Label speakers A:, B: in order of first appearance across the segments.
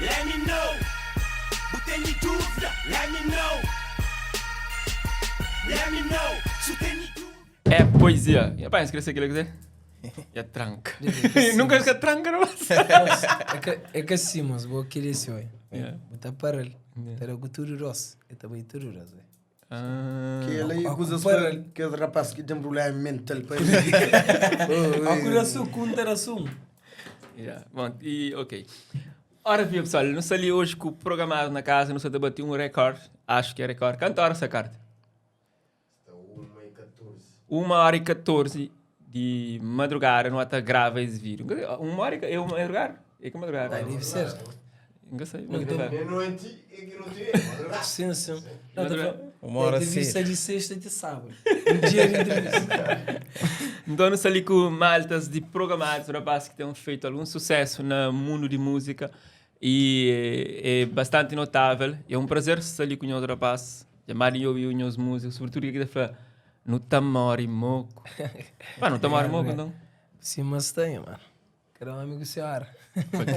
A: Let me know Bu teni dúvida? Let me know Let me know Su teni dúvida.
B: É poesia. Nha pai escreve aquilo que É tranca. Nunca escreve tranca, não.
C: É que assim, mas vou querer se oi. Bu ta paral. Ta da ku tudo dos. E ta bai tudo dos.
B: Ah.
D: Kel aí
C: Ó,
D: kuzas
C: para
D: pa
C: el.
D: kes rapaz ki ten problema mental pa
C: Ó, ku da su, ku un ta da su un.
B: Yeah. Bom, e ok. Ora viva pessoal, nu sta li hoje ku programado na casa, nu sta ta bati um recorde, acho que é recorde. Kantu hora sta carta? 1 hora e 14 di madrugada nu ata grava es vídeo. Uma hora e, é uma madrugada? É que madrugada?
C: Ah, deve ser.
B: Nunca sei.
C: Não, então-
E: Meia-noite é que não tem.
C: Sim, sim. Não, tô falando-
E: Uma hora
C: Entrevista
E: cedo.
C: de sexta de sábado. Um dia de entrevista.
B: Então, nu sta li ku maltas di programados, rapazes ki ten feito algum sucesso na mundo di música e é bastante notável. É um prazer sta li ku nhos rapaz. Dja manda nhos obi nhos música, sobretudo kel ki ta fla Nu ta mori moku. Pá, nu ta mori moku então.
C: Sim, mas tem, mano. Cada homem com sua hora.
B: Ok.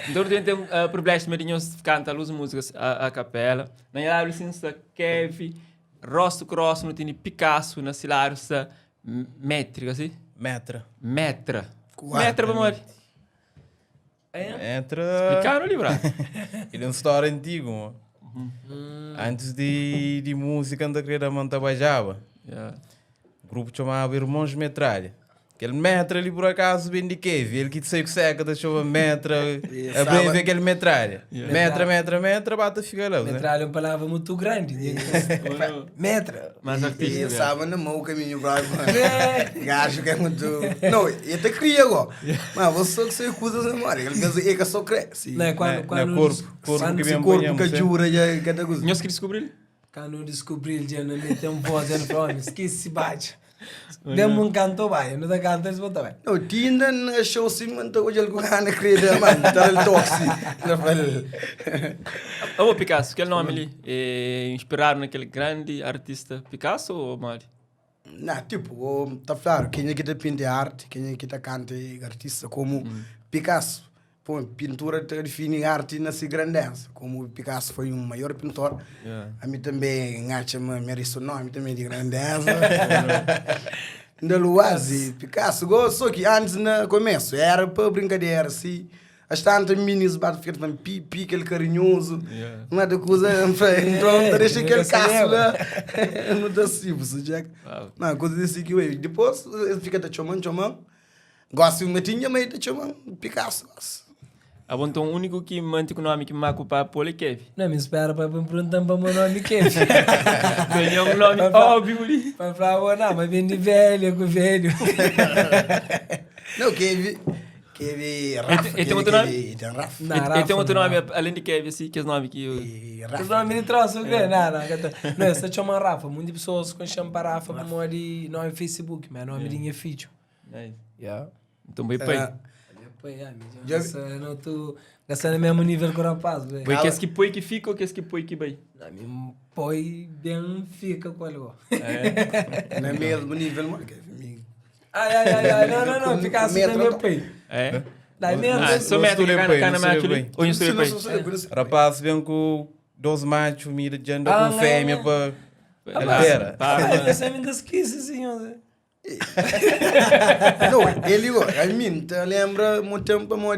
B: Então nu ten uh, privilégio também de nhos canta algumas músicas a, a capela. Na nha lado assim sta Kevin, rosto ku rosto nu tene Picasso, na si lado sta Métrica, assim?
E: Metra.
B: Metra. Metra pa modi?
C: É?
E: Metra.
B: Explicando ali, bra.
E: Ele é uma história antiga, mano. Antes de, de música, anda querer manter bajava.
B: Yeah.
E: O grupo chamava Irmãos Metralha. Aquele metra ali por acaso vem de Kevin. Ele que saiu que seca, deixou a metra. A breve aquele metralha. Metra, metra, metra, bata fica lá. né?
C: Metralha é uma palavra muito grande. Metra.
B: Mas artista.
D: E
B: yeah.
D: sabe na mão o caminho bravo, mano. Gajo que é muito. Não, ele te cria agora. Mas você que se acusa na memória. Ele pensa, é que só cresce.
C: Não, é quando,
E: Na- na
C: quando,
E: corpo, corpo
C: quando,
E: que
D: Esse
E: vem
D: corpo
E: apanhamos,
D: que
E: é.
D: jura já cada coisa.
B: Nhos que descobriu?
C: quando descobri já não me tem voz, ele falou, homem, esquece bate. Demos um canto vai, não dá canto, eles botam vai.
D: Não, tinha achou assim, mas hoje ele com a querida, mano. Tá ele tosse. Não falei.
B: Ô, Picasso, aquele nome ali é inspirado naquele grande artista Picasso ou Mari?
D: Não, tipo, o, tá claro, quem é que te pinta arte, quem é que te canta é artista, como Picasso. Pô, pintura te define arte na sua grandeza. Como Picasso foi um maior pintor,
B: Yeah.
D: a mim também acha me merece o nome também de grandeza. Da Luazi, Picasso, gosto, só que antes no começo era para brincadeira, assim. As tantas minis bate fica falando pi, pi, aquele carinhoso.
B: Yeah.
D: Não é da coisa, então deixa aquele
C: nunca se
D: caço
C: lembra.
D: lá. Não dá assim, você já.
B: Wow.
D: Não, coisa desse que eu. Depois ele fica te chamando, chamando. Gosto de uma tinha, mas te chamando Picasso, gosto.
B: Ah, bom, então o único que mantém o nome que me ocupa é Kevin.
C: Não, me espera para me perguntar para o meu nome Kevin.
B: Ganhou um nome óbvio ali.
C: Para falar, oh, não, mas vem de velho, com velho.
D: Não, Kevin. Kevin Rafa.
B: Ele tem outro nome?
D: Kevin, tem Rafa.
C: Não,
B: Ele tem
C: Rafa
B: outro
C: não.
B: nome, além de Kevin, assim, que é o nome que eu...
D: E
C: Os
D: Rafa.
C: nomes de troço, o quê? Não, não, que não, esse chama Rafa. Muitas pessoas conhecem para Rafa por de nome Facebook, mas nome de minha filho.
B: Nice.
C: Yeah.
B: Então, bem, pai.
D: Ah,
C: Pô, yeah,
D: Já
C: mas já não tô gastando no mesmo nível que o rapaz, velho.
B: Bem, que esse que põe que fica ou que esse que põe que bem?
C: Não, me põe bem fica com ele.
D: No mesmo nível, mano. Kevin.
C: Ai, ai, ai, ai, não, não, não, fica assim
D: Metro,
C: também,
D: então.
C: põe.
B: É?
C: Daí mesmo.
B: Ah, só
E: Não
B: metro
E: estou
B: que
E: bem,
B: cana
E: não estou
B: macho ali.
E: bem.
B: Ou não estou
D: Sim,
B: bem?
D: não sou- sou- sou-
E: Rapaz, vem com 12 machos, mira, de anda
C: Ah,
E: com
C: não,
E: fêmea
C: não.
E: para.
B: Ah,
E: Altera.
B: pá,
C: Ah, essa é minha esquece, senhor.
D: Não, ele, a mim, te lembra muito tempo, amor,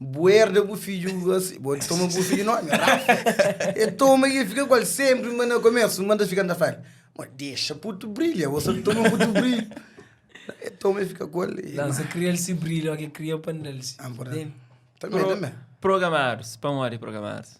D: Buerda o filho, assim, bo, toma o filho nome, Rafa. Ele toma e fica igual sempre, mas no começo, manda ficar na frente. Mas deixa, puto, brilha, você toma puto brilho. Ele toma e fica com ele.
C: Não, você cria esse brilho, que cria o panel.
D: Ah, por aí.
C: Entende?
D: Também,
B: Pro-
D: também.
B: Programados, para onde programados?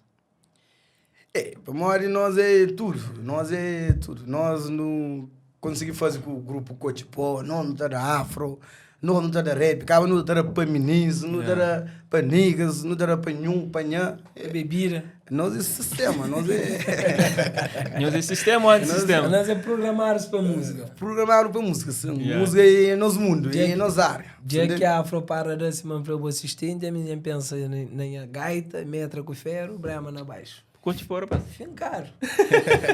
D: É, para morrer nós é tudo, nós é tudo. Nós não conseguimos fazer com o grupo Coach Pó, nós não tá da afro, nós não tá da rap, acaba não tá da para meninos, não tá da para niggas, não tá da para nhum, para nhã.
C: É bebida.
D: Nós é sistema, nós é
B: Nós é sistema ou antissistema?
C: Nós é programados para música.
D: programado para música. Sim.
B: Yeah.
D: Música é nosso mundo, é
C: Jack-
D: nossa área.
C: Dia que a afro para desse man para o assistente, a minha pensa na na minha gaita, metra com ferro, brama na baixo.
B: Curte fora, rapaz.
C: Fincaro.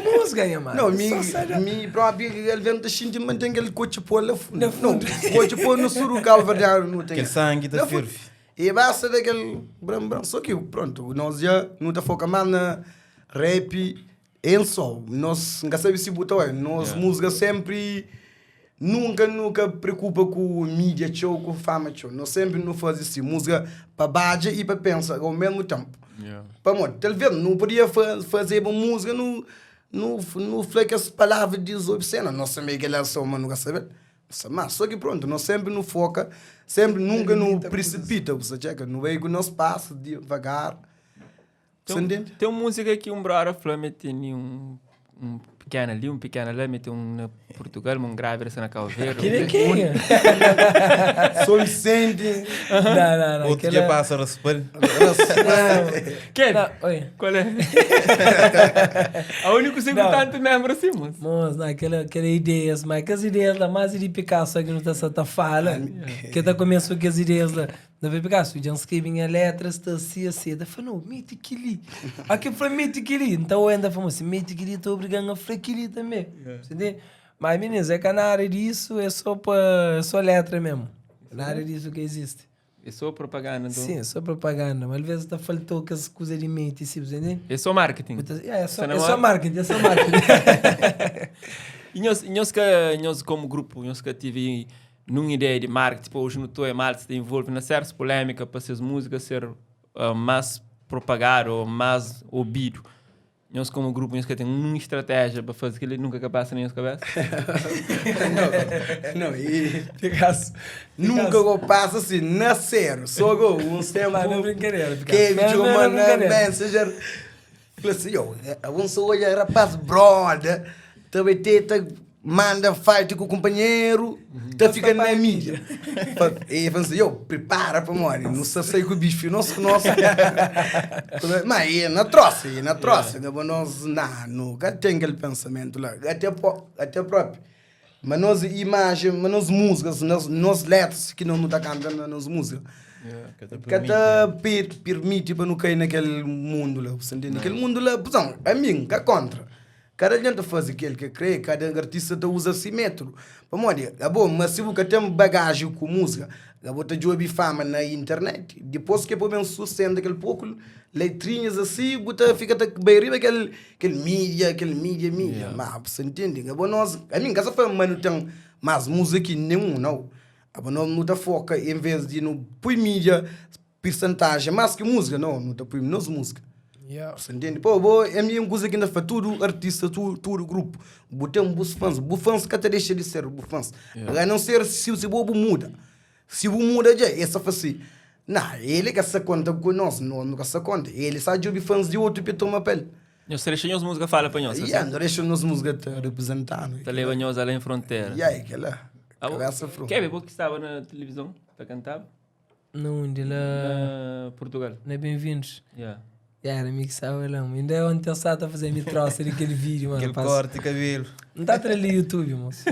C: Música, minha mano.
D: Não, mi,
C: Só sai da-
D: mi próprio, ele vem da China, mantém aquele coach pô lá fundo.
C: Na fundo.
D: Não, coach pô no suru calvardiano não tem.
E: Aquele sangue da
D: Na fundo.
E: ferve.
D: E basta da kel bran bran. Só ki pronto, nós dja nu ta foka más na rap em só. Nós, N ka sabe si bu ta oi, nós múzika sénpri nunka nu ka preokupa ku mídia txeu, ku fama txeu. Nós sénpri nu faze si, múzika pa badja i pa pensa ao mesmu ténpu. Pamodi talvês nu podia fazeba un múzika nu nu nu fla kes palavra desobsena, nós tanbê kel-la sô ma nu ka sabe-l. Mas só ki pronto, nós sempre nu foca, sempre nunca nu precipita, bu sa txeka, nu bai ku nos passo devagar. Você entende?
B: Tem um música que um brother fla me tem um um pequeno ali, um pequeno lá, me tem um na Portugal, um grávida na Cabo Verde.
C: Que é quem?
D: Sou Vicente.
C: Não, não, não.
E: Outro dia passa raspar.
B: Quem?
C: Não, oi.
B: Qual é? A único
C: Não.
B: tanto membro assim, moço.
C: Moço, não, aquela, aquela ideias, mas aquelas ideias lá, mais de Picasso que não tá só tá fala, que tá começou com as ideias lá. Não vê Picasso, já escrevi minha letra, está assim, assim, tá falando, não, mete aquele. Aqui foi mete aquele. Então eu ainda falou assim, mete aquele, estou obrigando a falar aquele também. Você entende? Mas, meninos, é que na área disso é só, pra, é só letra mesmo. Na área disso que existe.
B: É só propaganda, então.
C: Sim, é só propaganda. Mas às vezes tá faltou que as coisas de mente, assim, você entende?
B: É só marketing.
C: É, é só,
B: Você não
C: é só
B: é?
C: marketing, é só marketing.
B: E nós, nós que, nós como grupo, nós que tive numa ideia de marketing, tipo, hoje não estou é mal, se envolve na certa polêmica para essas músicas ser mais propagado ou mais ouvido. Nós como grupo, nós que tem uma estratégia para fazer aquilo nunca que passa na nossa cabeça.
D: Não, não, e
C: Picasso.
D: nunca eu passo assim, na sério, só go, um tempo.
C: Mas não brincadeira, Picasso.
D: Que
C: Não,
D: me
C: não, não
D: manda
C: brincadeira.
D: messenger. Falei assim, yo, avançou olha, rapaz, brother, também tenta, manda fight com o companheiro, tá ficando na mídia. E falei assim, yo, prepara para morrer, não sei se com o bicho, nosso, nosso. Mas é na troça, é na troça, né? Nós, não, nunca tem aquele pensamento lá, até, até próprio. Mas nós imagem, mas nós músicas, nós, nós letras que não tá cantando nas músicas. Cada permite para não cair naquele mundo lá, você entende? Aquele mundo lá, não, a mim, cá contra. Cada gente faz aquilo que crê, cada artista tá usa esse método. Vamos olha, é bom, mas se você tem bagagem com música, é bom te jogar fama na internet. Depois que pô sustenta aquele pouco, letrinhas assim, você fica bem riba aquele aquele mídia, aquele mídia, mídia. Mas você entende? É bom nós, a mim, casa foi, mas não tem mais música que nenhum, não. A bom, não não tá foca em vez de não põe mídia, percentagem, mais que música, não, não tá põe menos música.
C: Yeah.
D: Você entende? Pô, bo, é a minha coisa que ainda faz tudo artista, tudo, tudo grupo. Botei um bus fãs, bu fãs que até deixa de ser bu fãs. A não ser se o bobo muda. Se o muda já, essa faz assim. Não, ele que essa conta com nós, não, nunca se conta. Ele sabe de fãs de outro para tomar pele.
B: Nós deixamos música fala para nós.
D: E não deixa nós música te representando.
B: Tá levando nós além fronteira.
D: E aí, aquela
B: Ah,
D: cabeça fru.
B: Kevin, você que estava na televisão, tá cantava?
C: Não, de lá.
B: Na Portugal.
C: Não é bem-vindos.
B: Yeah.
C: Yeah, era amigo sabe lá. Ainda ontem eu estava a fazer me troça daquele vídeo, mano.
E: Aquele
C: Passo-
E: corte de cabelo.
C: Não está atrás do YouTube, moço.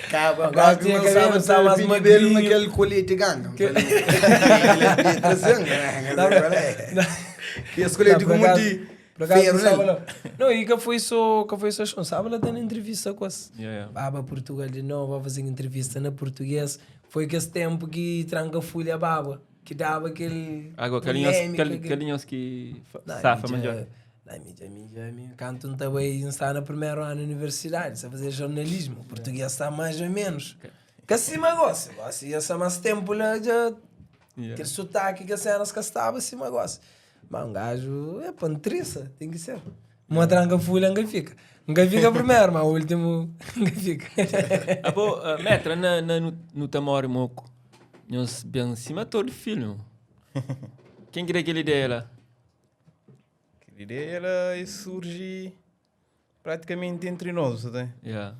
D: Acaba,
C: Agora
D: agora que
C: tinha
D: não
C: cabelo,
D: sabe
C: sabe mais
D: mais cabelo
C: magrinho.
D: naquele colete ganga. Que esse colete
C: Não,
D: com
C: por acaso-
D: muito
C: Por acaso,
D: ferro,
C: não sabe
D: né?
C: lá. Não, e que foi só, que foi só, sabe lá tendo entrevista com as.
B: Yeah, yeah.
C: Baba Portugal de novo, a fazer entrevista na português. Foi que esse tempo que tranca folha baba, que dava aquele.
B: Agora, calinhos,
C: polêmica, aquele-
B: calinhos que
C: Não,
B: safa
C: mídia-
B: melhor.
C: Não, mídia, mídia, mídia. Canto não também está no primeiro ano na universidade, está a fazer jornalismo. O português está mais ou menos. Que acima gosta, gosta. E essa mais tempo lá já.
B: Yeah.
C: Aquele sotaque que as cenas que estava acima gosta. Mas um gajo é pantriça, tem que ser. Uma tranca folha, nunca fica. Nunca fica primeiro, mas o último nunca fica.
B: Ah, pô, Metra, na, na, no, no Tamori Moco, nós bem em cima todo filho. Quem queria aquela ideia lá?
E: Aquela ideia ela surge praticamente entre nós, você tem?
B: Yeah.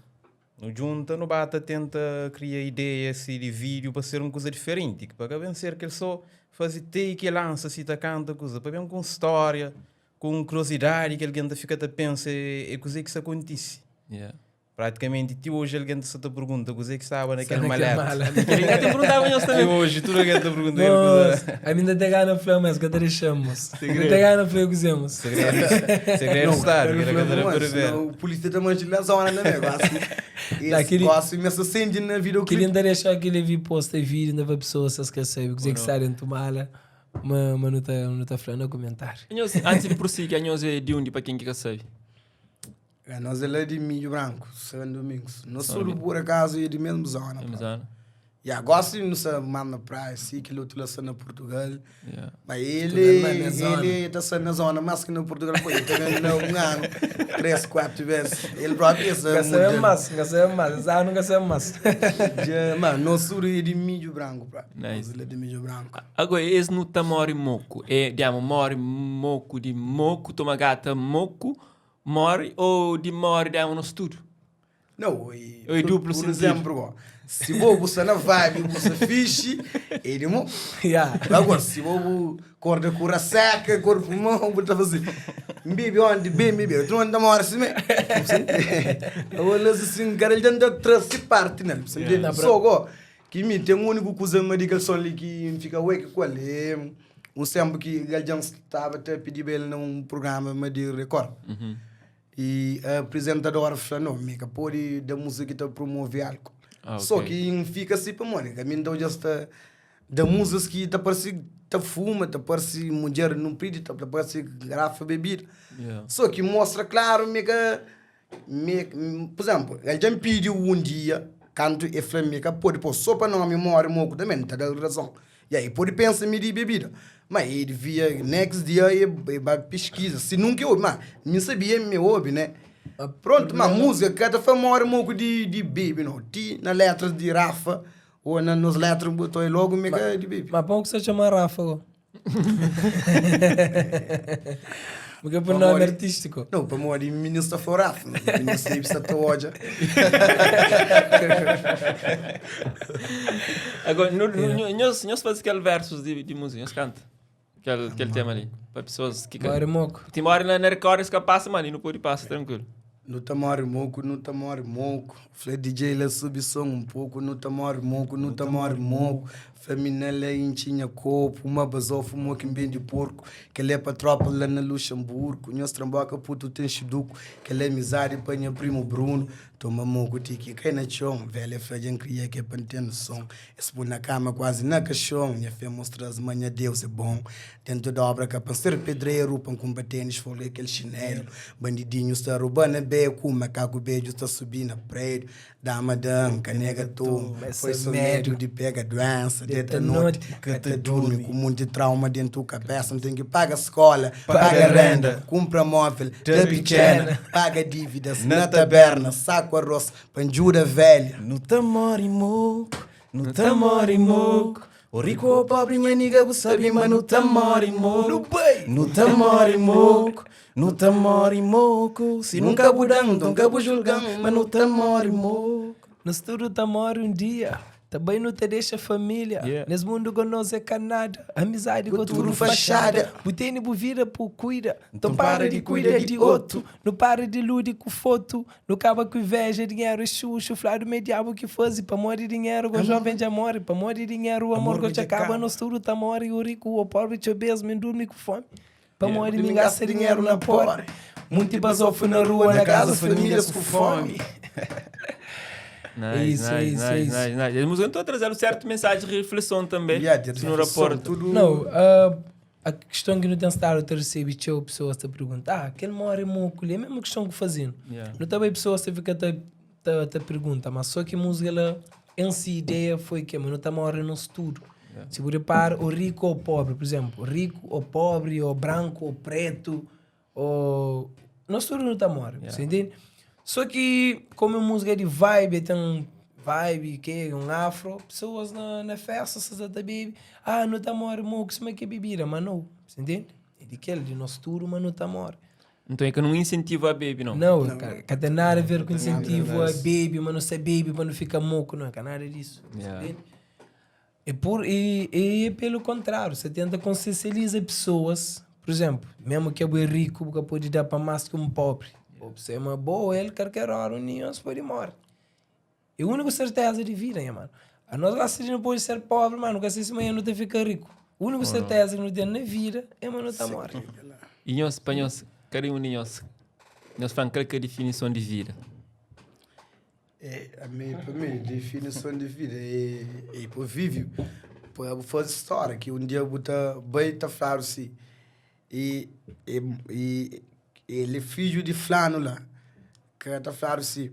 E: No junta, no bata, tenta criar ideias assim, de vídeo para ser uma coisa diferente. Que para bem ser que ele só faz take e lança, se tá canta, coisa. Para bem com história, com curiosidade, que alguém tá fica a pensar, é coisa que isso acontece.
B: Yeah.
E: Praticamente ti hoje alguém ta sa ta pergunta kuzê ki staba naquele
C: naquele
E: maleta.
C: mala.
B: Kel ka te perguntava nhos
E: Ti
B: também.
E: hoje tudo alguém ta pergunta ele kuzê.
C: Nossa, a mim ainda tem gana fla, mas que deixamos. Não tem gana fla, que usemos.
E: Segredo, segredo de Estado, que era que era para ver.
D: O polícia também de la zona, né? Gosto. Esse
C: Daquele-
D: gosto me acende na
C: Queria
D: videoclipe.
C: ainda deixar aquele vi posta vídeo ainda para pessoas se esquecer, que que está dentro mala, mas mas não tá não tá falando no comentário.
B: Nhos, antes de prosseguir, nhos é de onde para quem que sabe?
D: É, nós é lá de Milho Branco, São Domingos. Nós somos por acaso é de mesma zona.
B: Mesma
D: pá.
B: zona.
D: E agora sim, não se manda na praia, assim, que outro lá está na Portugal.
B: Yeah.
D: Mas ele,
C: Portugal não é minha zona.
D: ele está na zona, mais que no Portugal, pô, ele também não um ano, três, quatro vezes. Ele próprio é
C: Nunca sabemos mais, nunca sabemos mais, essa nunca sabemos mais.
D: Já, Mano, nós somos de Milho Branco, pá.
B: Nice.
D: Nós é de Milho Branco.
B: Agora, esse não tá mori moco. É, digamos, mori moco de moco, toma gata moco, mori ou de mori, digamos, no estudo.
D: Não, e,
B: Ou é
D: por,
B: duplo
D: por
B: sentido.
D: exemplo, ó, se vou buscar na vibe, buscar fish, ele mo.
C: Yeah.
D: Agora, se vou corda cura seca, corpo mão, vou tá fazer. Bebe onde, bebe, bebe. Tu não anda mora assim, né? Olha assim, cara, ele anda atrás se parte, né? Você entende? Só go, que me tem um único coisa medicação ali que fica ué que qual é um sempre que ele já estava até pedir ele num programa de Record. E a apresentadora falou, não, mica, pode da música que tá promove álcool.
B: Ah,
D: Só
B: ok.
D: que fica assim para Mônica, a mim então já está da música que tá parece tá fuma, tá parece mulher num pedido, tá parece garrafa bebida.
B: Yeah.
D: Só que mostra claro, mica, me, por exemplo, ele já me pediu um dia, canto e falei, mica, pode pôr só para não me morre moco também, tá dando razão. E aí pode pensar me de bebida. Mas ele via next dia e, e vai pesquisa. Se nunca ouve, mas me sabia, me ouve, né? Pronto, mas música, cada foi morre moco de, de baby, não. Ti na letra de Rafa, ou na, nas letras botou aí logo, mica de baby.
C: Mas bom que você chama Rafa. ó. Porque é por nome artístico.
D: Não, para morrer, ministro foi Rafa. Ministro precisa ter ódio.
B: Agora, no, no, nós, nós fazemos aquele versos de, de música, nós canta. Aquele, aquele tema ali. Para pessoas que...
C: Bora, moco.
B: Tem mora na, na Record, que passa, mano, e não pode passar, tranquilo.
D: No tamore moco, no tamore moco. Falei DJ lá subi som um pouco, no tamore moco, no tamore moco. Feminela intinha copo, uma basou fumou que bem de porco. Que ele é pra tropa lá na Luxemburgo. Nós tramboca puto tem chiduco. Que ele é amizade pra minha primo Bruno. Toma moco tiki cai na chão. Velha fé cria que é pra ter noção. Esse pôr na cama quase na caixão. Minha fé mostra as manhas, Deus é bom. Dentro da obra que é pra ser pedreiro, pra combater tênis, folha aquele chinelo. Bandidinho está roubando a beco, macaco beijo está subindo a prédio. Dama danca, nega tu. Foi só medo de pega doença, deta noite, que te dorme com muito trauma dentro da cabeça. Não tem que pagar escola, paga renda, compra móvel, da pequena, paga dívidas na taberna, saco arroz, panjura velha.
E: No tamori moco, no tamori moco. O rico ou pobre, minha nigga, bu sabe, mas no tamori moco. No tamori moco, no tamori moco. Se nunca budang, nunca bu julgam, mas no tamori moco.
C: Nós tudo tá morre um dia. Também não te deixa família.
B: Yeah.
C: Nesse mundo com nós é canada. Amizade com
D: tudo
C: tudo
D: fachada.
C: fachada. Botei bu vida por cuida. Então para de cuida de outro. Não para de ilude com foto. Não acaba com inveja, dinheiro é xuxo. Flávio meio diabo que faz. Pa morre dinheiro, com jovem já morre. Pa morre dinheiro, o amor que te acaba. Nós tudo tá morre. O rico, o pobre, te obeso, me dorme com fome. Pa morre, me gasta dinheiro na porra. Muito basofo na rua, na casa, famílias com fome.
B: Nice,
C: isso,
B: nice,
C: é isso,
B: nice,
C: é isso.
B: nice, nice. As músicas estão a trazer um certo mensagem de reflexão também.
D: Yeah, de
B: no
D: reflexão,
B: rapporto.
D: tudo.
C: Não, ah, a questão que não tem estado a receber tinha pessoas a perguntar, ah, aquele mora moco ali, é a mesma questão que fazendo.
B: Yeah.
C: Não também pessoas que fica te, te, te pergunta, mas só que música ela, em si ideia foi que, mas não está morrendo no estudo. Se você repara, o rico ou o pobre, por exemplo, rico ou pobre, ou branco ou preto, ou... Nós tudo não está morrendo, você entende? Só que, como a música é de vibe, tem um vibe, que é um afro, pessoas na, na festa, se tá bebe, ah, não tá morre, moco, isso é que é bebida, mas não, você entende? É de aquele, de nosso tudo, mas não tá morre.
B: Então é que não incentiva a baby, não.
C: Não, cara, que tem nada a ver com incentivo a baby, mas não ser baby, mas não fica moco, não é que nada disso. você
B: Yeah.
C: entende? É por, e, e é pelo contrário, você tenta consciencializar pessoas, por exemplo, mesmo que é rico, porque pode dar para mais que um pobre. Bo pse ma bo el kalker ora un di nhos pode more. É úniku serteza di vida, nha mano. A nós gosta de não pode ser pobre, mas nunca sei se amanhã não tá fica rico. Úniku serteza que não tem na vida é ma não tá morre.
B: E nhos, pa nhos, kada un di nhos, nhos fla-m kal ki é difinison di vida.
D: É, a mi, pa mi, difinison di vida é, é pa vive, pa bu faze stória ki un dia bu ta bai ta fladu si, e, e, e el é fidju di flanu la, ka ta fladu si,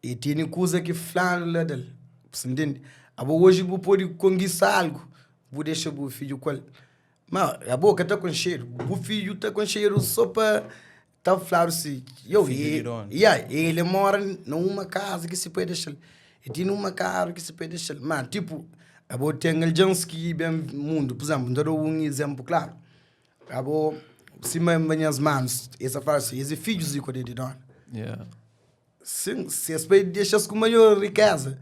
D: e tene kuza ki flanu la da-l, bu ntende? Abo oji bu pode konkista algu, bu dexa bu fidju ku el, ma abo ka ta konxedu, bu fidju ta konxedu so pa Ta fladu si, yo,
E: Fidju di donu.
D: yeah, ele mora na uma kaza ki se pai dexa-l. E tene uma karu ki se pai dexa-l. Ma, tipu, abo ten algens ki ben mundu. Pur izénplu, N ta da-u un izénplu klaru. Abo, sima nhas manus, es ta fladu si, es é fidjus di kodê di donu.
B: Yeah.
D: Sin, si es pai dexa-s ku maior rikeza,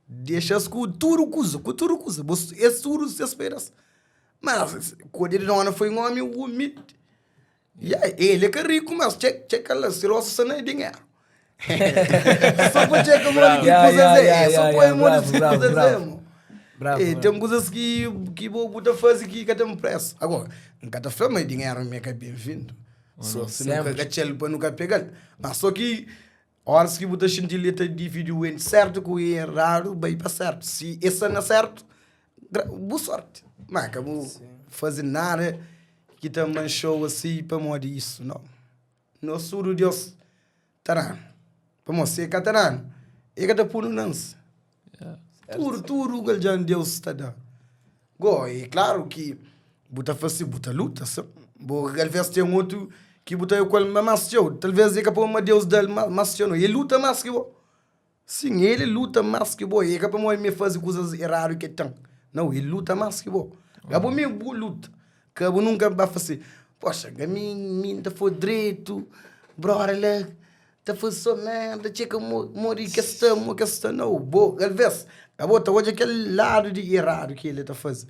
D: dexa-s ku tudu kuza, ku tudu kuza. Bo, es tudu ses pai da-s. Mas, kodê di donu foi un omi umildi. Yeah, ele é que rico, mas tchê, tchê que lá, se roça na dinheiro. Só por tchê que mano que
C: Yeah,
D: coisas
C: yeah,
D: é,
C: yeah,
D: só
C: yeah,
D: põe
C: yeah,
D: mano
C: bravo,
D: que
C: bravo,
D: coisas é,
C: bravo.
D: mano.
C: Bravo,
D: Eh,
C: bravo.
D: tem coisas que que vou botar fazer que que tem preço. Agora, nunca tá falando, mas dinheiro me é bem-vindo. Só se nunca
C: Sempre.
D: gachel para nunca pegar. Mas só que horas que botar sentir letra divide o entre certo com o errado, vai para certo. Se esse não é certo, boa sorte. Mas acabou fazer nada ki ta manxou asi pamodi isu nau. Nos tudu Deus ta danu. Pamodi si e ka ta danu, e ka ta punu nansi. Tudu, tudu kel djan Deus ta da. Go, e klaru ki bu ta fase, bu ta luta sin. Bu alves ten otu ki bu ta ku el mas txeu, talves e ka pamodi ma Deus dal mas txeu nau, e luta mas ki bo. Sin, el luta más ki bo. É ka pamodi mi faze kuzas eradu ki el ten. Nau, el luta más ki bo. Ka bo mi bu luta. Ka bu nunka ba fase, poxa, ka mi, mi N ta faze dretu, brother la ta faze so merda, txeka modi ki es sta, modi ki es sta. Nau, bo, alves, abo ta odja kel ladu di eradu ki el ta faze.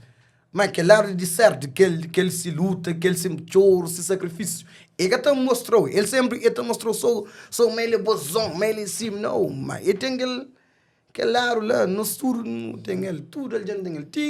D: Ma kel ladu di sértu, kel, kel si luta, kel si txoru, si sakrifisiu, e ka ta mostrau. El sénpri e ta mostrau so, so ma el é bozon, ma el é si. Nau, ma el ten kel, kel ladu la. Nos tudu nu ten el, tudu algen ten el. Ti,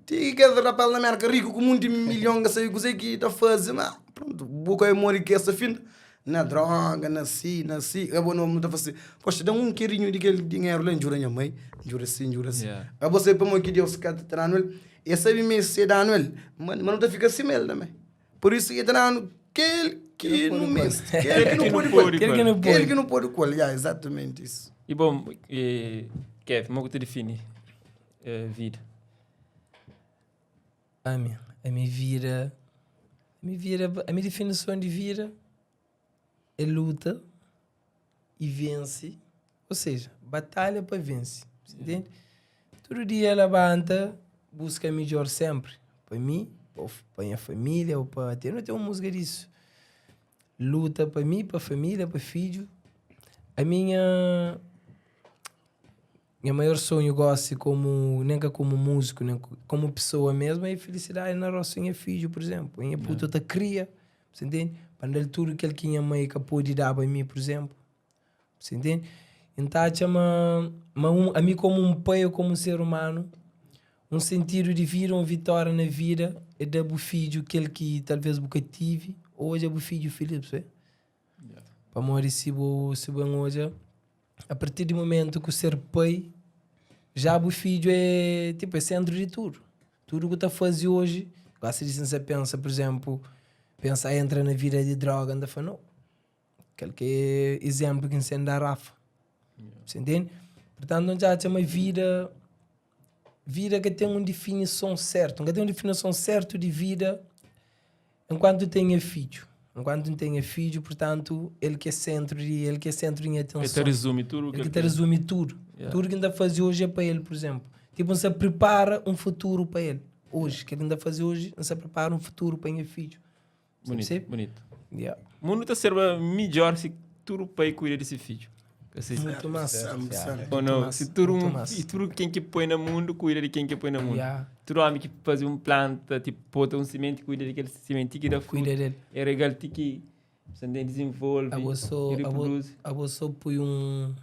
D: ti kes rapaz na Mérka riku ku monti milhon ka sabe kuzê ki ta faze, ma prontu, bu ka modi ki es ta finda. Na droga, na si, na si. Abo no ta fasi, poxa, da-m un kerinhu di kel dinheru la, N jura nha mai, N jura si, N jura si. Abo sabe pamodi ki Deus ka ta danu el? El sabe ma si el danu el, ma no ta fika sima el tanbe. Pur isu ki el ta danu kel ki nu meste, kel ki nu pode ku el.
C: Kel ki nu pode.
D: Kel ki nu pode ku el, ya, exatamente isu.
B: I bom, Kev, mo ku ta difini vida?
C: Ami, ami vida, ami vida, ami difinison di vida é luta e vense, ou seja, batalha pa vense, você entende? Tudu dia labanta, buska midjor sempre, pa mi, pa nha família, ou pa, até nu tem un música disso, luta pa mi, pa família, pa fidju, ami nha. Nha maior sonhu gosi komu, nen ka komu múziku, nen komu pesoa mesmu, é felisidadi na rostu di nha fidju, pur izénplu. Nha putu ta kria, bu ntende? Pa N da-l tudu kel ki nha mai ka pode daba mi, pur izénplu. Bu ntende? N ta atxa ma, ma un, ami komu un pai ô komu un ser umanu, un sentidu di vida, un vitória na vida é da bu fidju kel ki talvês bu ka tivi ô odja bu fidju filís, bu sabe? Pamodi si bu, si bu ben odja, a partir di momentu ku ser pai, já bu fidju é tipo é sentru di tudu. Tudu ku ta fazi oji, gosi di sin pensa, por exemplu, pensa entra na vida di droga, N ta fla nau. Kel ki é izénplu ki N sen da Rafa. Você entende? Portantu, N ta atxa ma vida, vida ka ten un difinison sertu. N ka ten un difinison sertu di vida Enkuantu N ten nha fidju. Enkuantu N ten nha fidju, purtantu, el ki é sentru di, el ki é sentru di nha
B: El ta
C: atenson.
B: rezumi tudu
C: El
B: kel
C: ki ta
B: ki.
C: rezumi tudu.
B: Yeah.
C: Tudu ki N ta faze oji é pa el, pur izénplu. Tipu, N sta pripara un futuru pa el oji. Kel ki N ta faze oji, N sta pripara un futuru pa nha fidju. Sa
B: Bunitu,
C: persebe?
B: bunitu.
C: Yeah.
B: Mundu ta serba midjór si tudu pai kuida di se fidju. Ka si?
C: Mutu más.
D: Certo.
B: Ou não?
C: más,
B: Si tudu
C: mutu
B: un,
C: más.
B: i tudu ken ki poi na mundu kuida di ken ki poi na mundu.
C: Yeah.
B: Tudu omi ki faze un planta, ti bota un simenti, kuida di kel simenti ti ki da frutu.
C: Kuida del.
B: E regal ti ki. Você tem desenvolve
C: Abo só,
B: e
C: abo,
B: reproduz.
C: abo só põe um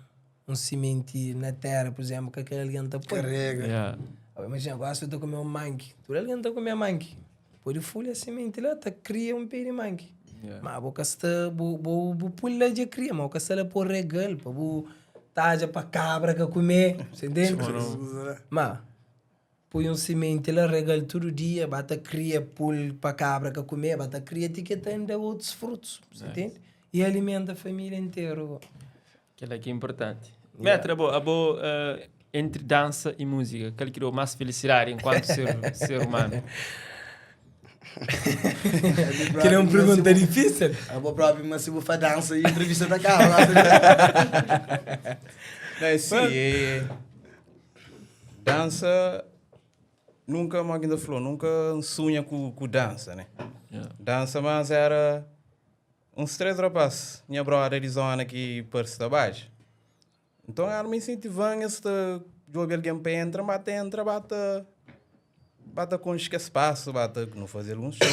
C: semente na terra, por exemplo, que aquele alguém tá põe.
D: Carrega.
B: Yeah.
C: Ah, Imagina, agora se eu tô comer um mangue, tudo alguém tá comer mangue. Pode folha semente lá, tá cria um pé de mangue.
B: Yeah.
C: Mas boca está, bo bo bo pula de cria, mas boca está lá por regal, pa bo taja pa cabra que comer, você entende? Mas põe um semente lá, regal todo dia, bata cria pul pa cabra que comer, bata cria etiqueta ainda outros frutos, você entende? E alimenta a família inteira.
B: Aquilo aqui é importante. Metra, abo, abo, entre dança e música, qual que deu mais felicidade enquanto ser humano?
C: Que é uma pergunta difícil.
D: A boa própria, mas se vou fazer dança e entrevista da cara.
E: Não, é sim, é... Dança, nunca, como ainda falou, nunca sonha com dança, né?
B: Yeah.
E: Dança, mas era uns três rapazes, minha brother de zona aqui perto da baixo. Então era me incentivando, esta, de ouvir alguém para entrar, bate, entra, bate, bate com espaço, bate, não fazer algum show.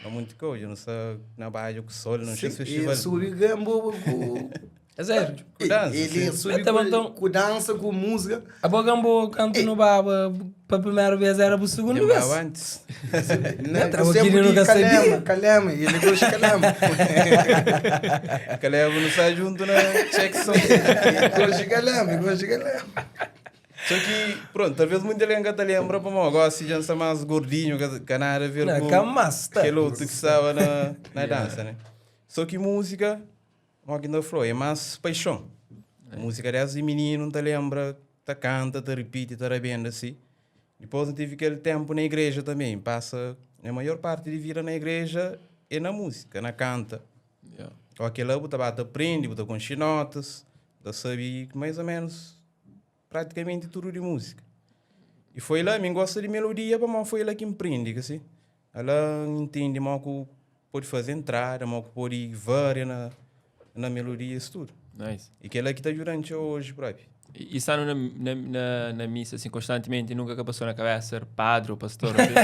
E: Não muita coisa, não sei, na baixo com sol, não sei se festival.
D: Ele subi gambo com...
C: É sério.
E: Com dança,
D: Ele
E: sim.
D: subi
C: Então, então-
D: com dança, com música.
C: A Bogambo canto no baba para a primeira vez era para a segunda vez.
E: Lembrava antes.
D: Não,
C: Entra,
D: eu
C: o
D: sempre
C: Kiri nunca
D: digo Calema,
C: sabia.
D: Calema, ele gosta de Calema.
E: Caleb não sai junto na check som.
D: Ele gosta de Calema, ele gosta de Calema.
E: Só que, pronto, talvez muita gente te lembra, mas agora se já está mais gordinho, que nada a ver
C: Não,
E: com
C: calma, tá.
E: aquele outro que estava na dança, né? Só que música, como ainda falou, é mais paixão. Música dessa de menino, não te lembra, te canta, te repite, te arrebenta assim. Depois eu tive aquele tempo na igreja também, passa a maior parte de vida na igreja é na música, na canta.
B: Yeah.
E: Ou aquele lá, você bate, aprende, você conhece notas, você sabe mais ou menos praticamente tudo de música. E foi lá, mim gosta de melodia, mas foi lá que empreende, que assim. Ela entende mal que pode fazer entrada, mal que pode variar na melodia, isso tudo.
B: Nice.
E: E que ela que está durante hoje, próprio.
B: E estando na missa assim, constantemente, nunca que passou na cabeça ser padre ou pastor? assim?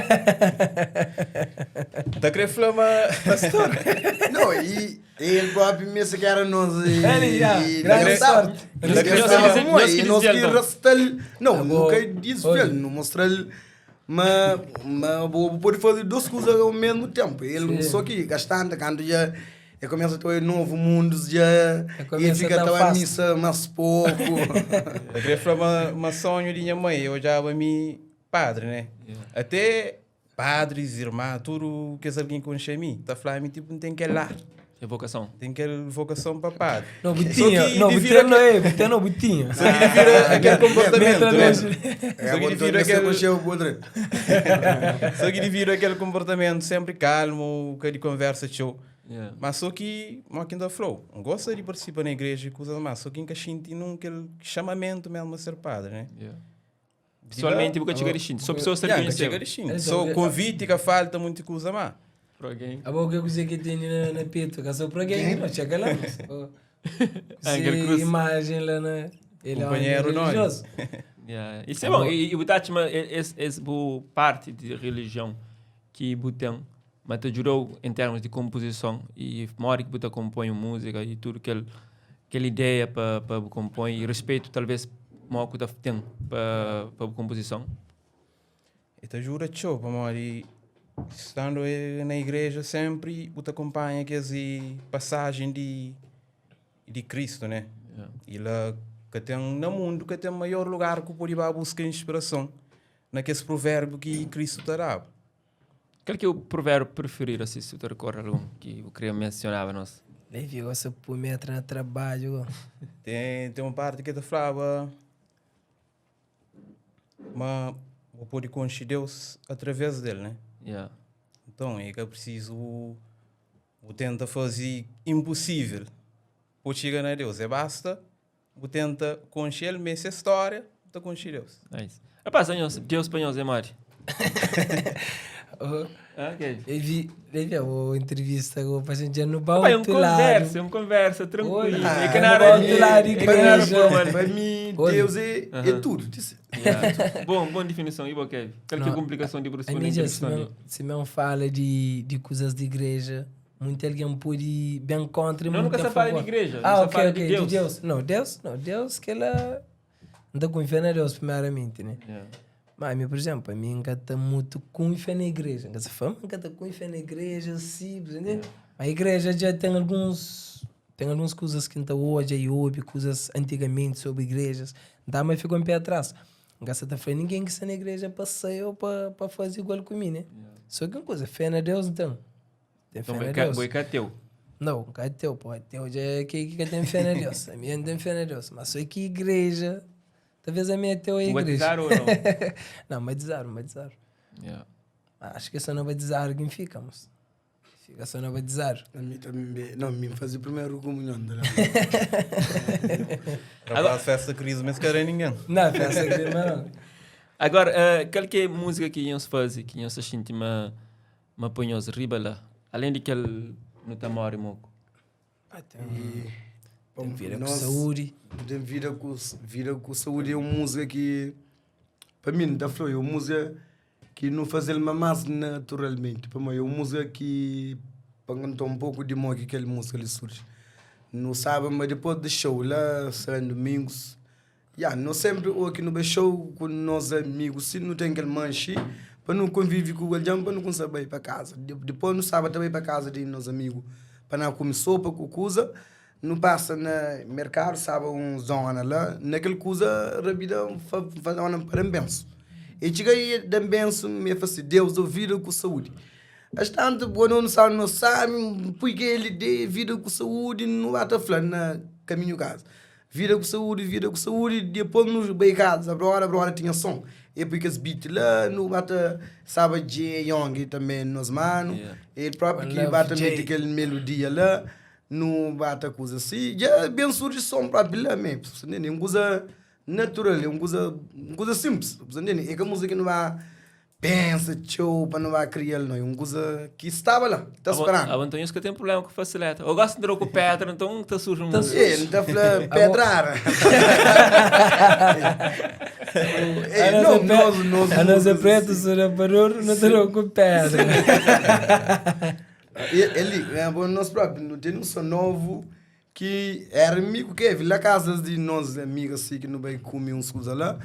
E: Tá querendo falar, mas...
C: Pastor.
D: Não, e ele próprio mesmo que era nós. E,
C: Ele, já,
D: e
C: grande
D: não sabe.
C: sorte.
D: Ele
B: Nós
D: gostava
B: que-
D: muito,
B: nós que
D: e nós que
B: desviamos.
D: rastal. Não,
C: Tá bom.
D: nunca disse
C: Olha.
D: ele, não mostra-lhe. Mas, mas vou pode fazer duas coisas ao mesmo tempo. Ele
C: Sim.
D: só que gastando, quando já ele começa a ter um novo mundo, já
C: começa
D: ele fica
C: a dar
D: tão a
C: fácil.
D: missa mais pouco.
E: Eu queria falar uma sonho de minha mãe, eu já me padre, né? Até padres, irmãs, tudo que alguém conhece a mim, tá falando, tipo, não tem que ir lá.
B: É vocação.
E: Tem aquela vocação para padre.
C: Não,
E: Só
C: butinha.
E: que
C: Não,
E: devido
C: butinha não é. Butinha não, butinha.
E: Só que devido aquele comportamento,
C: Metra
E: né?
C: longe.
D: É,
E: Só que
D: bom,
E: devido
D: então,
E: aquele,
D: você o outro.
E: só que devido aquele comportamento sempre calmo, que de conversa show.
B: Yeah.
E: Mas só que, como ainda falou, não gosta de participar na igreja e coisas mais, só que nunca senti nunca aquele chamamento mesmo a ser padre, né?
B: Yeah. Pessoalmente, nunca cheguei a xinti. Só pessoas que
E: Yeah, nunca
B: reconheceu.
E: chega de xinti.
C: Eles
E: Só
C: são-
E: convite que falta muita coisa mais.
B: Por alguém.
C: A boca que você que tem na peito, que só para quem? Não, chega lá.
B: Angel
C: Se
B: Cruz.
C: imagem lá na... Ele é um
E: Companheiro nós.
C: religioso.
B: Yeah. Isso é bom. E o Tachima, essa boa parte de religião que tem, mas te ajudou em termos de composição e mora que você compõe música e tudo que aquela ideia para compõe e respeito talvez maior que tem para composição.
E: E te ajuda tchau, para mori estando na igreja sempre, te acompanha que essa passagem de Cristo, né?
B: Yeah.
E: E lá que tem no mundo que tem maior lugar que pode ir a buscar inspiração naquele provérbio que Cristo te dá.
B: Qual que é o provérbio preferido, assim, se tu recorda algum que eu queria mencionar a nós?
C: Nem vi essa por metra no trabalho.
E: Tem uma parte que te falava, mas vou poder conhecer Deus através dele, né?
B: Yeah.
E: Então é que é preciso o tenta fazer impossível para chegar a Deus. É basta o tenta conhecer ele mesmo essa história, tá conhecer Deus.
B: Nice. Rapaz, Deus para nós é Mari.
C: Oh,
B: Ah, ok.
C: Eu vi, eu vi a entrevista com o paciente no
B: Rapaz, é um
C: outro lado.
B: conversa, é uma conversa tranquila.
C: Oi.
B: É que
C: Ah,
B: nada
C: no outro lado,
B: é que nada
C: igreja.
B: formal.
D: Para mim,
C: Olha.
D: Deus é tudo. Disse.
B: Yeah. Bom, boa definição. E você, Kevin? Qual que é a
C: Não,
B: complicação de
C: A
B: responder
C: mídia,
B: entrevista?
C: se não fala de coisas de igreja, Munti algen pode ben kontra i
B: Não,
C: munti
B: nunca
C: a
B: sa fala de
C: favor.
B: igreja,
C: Ah,
B: não sa
C: ok,
B: fala de
C: ok,
B: Deus.
C: de Deus. Não, Deus, não, Deus que ela não tá confia na Deus primeiramente, né?
B: Yeah.
C: Mas, mi, por exemplo, a mim nunca tá muito confia na igreja. Nunca se fala, nunca tá confia na igreja, assim, entendeu? A igreja já tem alguns tem algumas coisas que então hoje e ouve coisas antigamente sobre igrejas. Então, mas fica um pé atrás. Nunca se tá falando ninguém que está na igreja para sair ou para fazer igual comigo, né? Só que uma coisa, fé na Deus, então. Tem fé
B: Então,
C: na
B: boica-
C: Deus.
B: boicateu.
C: Não, cá é teu, pô. Teu já é que, que tem fé na Deus. A minha não tem fé na Deus. Mas só que igreja. Talvez a minha é teu é igreja.
B: Batizaram ou não?
C: Não, batizaram, batizaram.
B: Yeah.
C: Acho que só não batizaram quem ficamos. Fica só não batizaram.
D: A mim também. Não, me fazia primeiro comunhão. tá lá.
E: Rapaz, festa crise, mas querem ninguém.
C: Não, festa aqui, não.
B: Agora, eh, qual que é a música que iam fazer, que iam se sentir uma, uma punhosa riba lá? Além de que ele não tá morre moco.
C: Ah, tem,
D: Bom,
C: tem vida com
D: nós-
C: saúde.
D: Tem vida com, vida com saúde é uma música que, para mim, da Flor, é uma música que não faz ele mais naturalmente. Para mim, é uma música que, para contar um pouco de modo que aquela música ali surge. Não sabe, mas depois de show lá, São Domingos, yeah, nós sempre, ou aqui no show com nossos amigos, se não tem aquele manche, para não conviver com o guardião, para não conseguir ir para casa. Depois no sábado também para casa de nossos amigos, para não comer sopa com coisa, não passa na mercado, sabe, um zona lá, naquele coisa, rabida, faz uma para benção. E chega aí, dá benção, me faz assim, Deus deu vida com saúde. As tanto, quando não sabe, não sabe, porque ele dê vida com saúde, não vai estar falando na caminho casa. Vida com saúde, vida com saúde, depois nos bem casa, agora, agora tinha som. E porque esse beat lá, não bate, sabe, Jay Young também nos mano,
B: Yeah.
D: ele próprio
C: One
D: que
C: Love,
D: bate
C: Jay.
D: mete aquele melodia lá, não bate coisa assim, já bem surge som próprio lá mesmo, você entende? É uma coisa natural, é uma coisa simples, você entende? É que a música não vai pensa, tchau, para não vai criar, não, é uma coisa que estava lá, está esperando.
B: Ah, então isso que eu tenho problema com facilita. Eu gosto de trocar com pedra, então tá surge um.
C: Tá surge.
D: É, não está falando pedrar. É,
C: A
D: não,
C: nossa
D: nós, nós,
C: A nossa
D: nós-
C: preto, sura barulho, não trocou pedra.
D: Ele, é, bom, nós próprios, não tem um som novo que era amigo que lá casas de nós amigos assim que não vai comer uns coisas lá.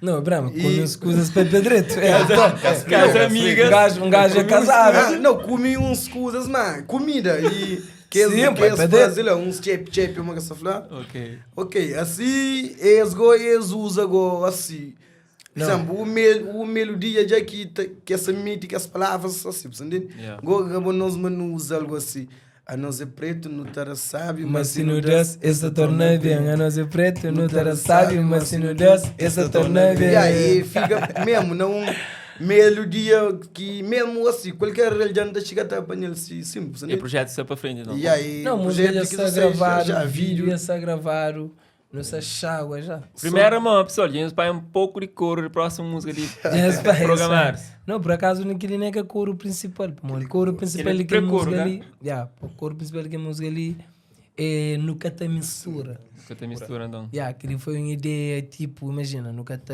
C: Não, Brahma,
D: E-
C: come as coisas para pedreto. É, top.
B: Casa
C: Um
B: amigas.
C: gajo, um gajo é casado.
D: Ah, não, comi uns coisas, mas comida e que eles,
C: Sim,
D: que
C: pai,
D: eles
C: pedreto.
D: fazem lá, uns chep chep, uma coisa lá.
B: Ok.
D: Ok, assim, eles go, eles usam go, assim. Por
C: Não.
D: exemplo, o, mel, o melodia já que, que essa mítica, as palavras assim, você entende?
B: Yeah.
D: Go, go, nós mano usa algo assim. A nós é preto, não terá sábio,
C: Mas se não Deus, essa torna bem. A nós é preto, não terá sábio, mas se não Deus, essa torna bem.
D: E aí fica mesmo, não melodia que mesmo assim, qualquer religião da chega a apanhar assim, simples,
B: E
D: né?
B: projeto está para frente, então.
D: E aí,
C: Não, música já
D: projeto que
C: está
D: seja,
C: gravado,
D: já
C: vídeo
D: vídeo.
C: já está gravado, não está chágua já.
B: Primeira mão, pessoal, gente vai um pouco de coro, próxima música de
C: Já está-
B: programar.
C: Não, por acaso naquele nem é que é coro principal, pô, mano. O coro principal
B: Ele é
C: que é
B: pré-coro,
C: música
B: né?
C: ali. Yeah, o coro principal que é música ali é nunca te mistura.
B: Que te mistura, então.
C: Yeah, aquele foi uma ideia tipo, imagina, nunca te,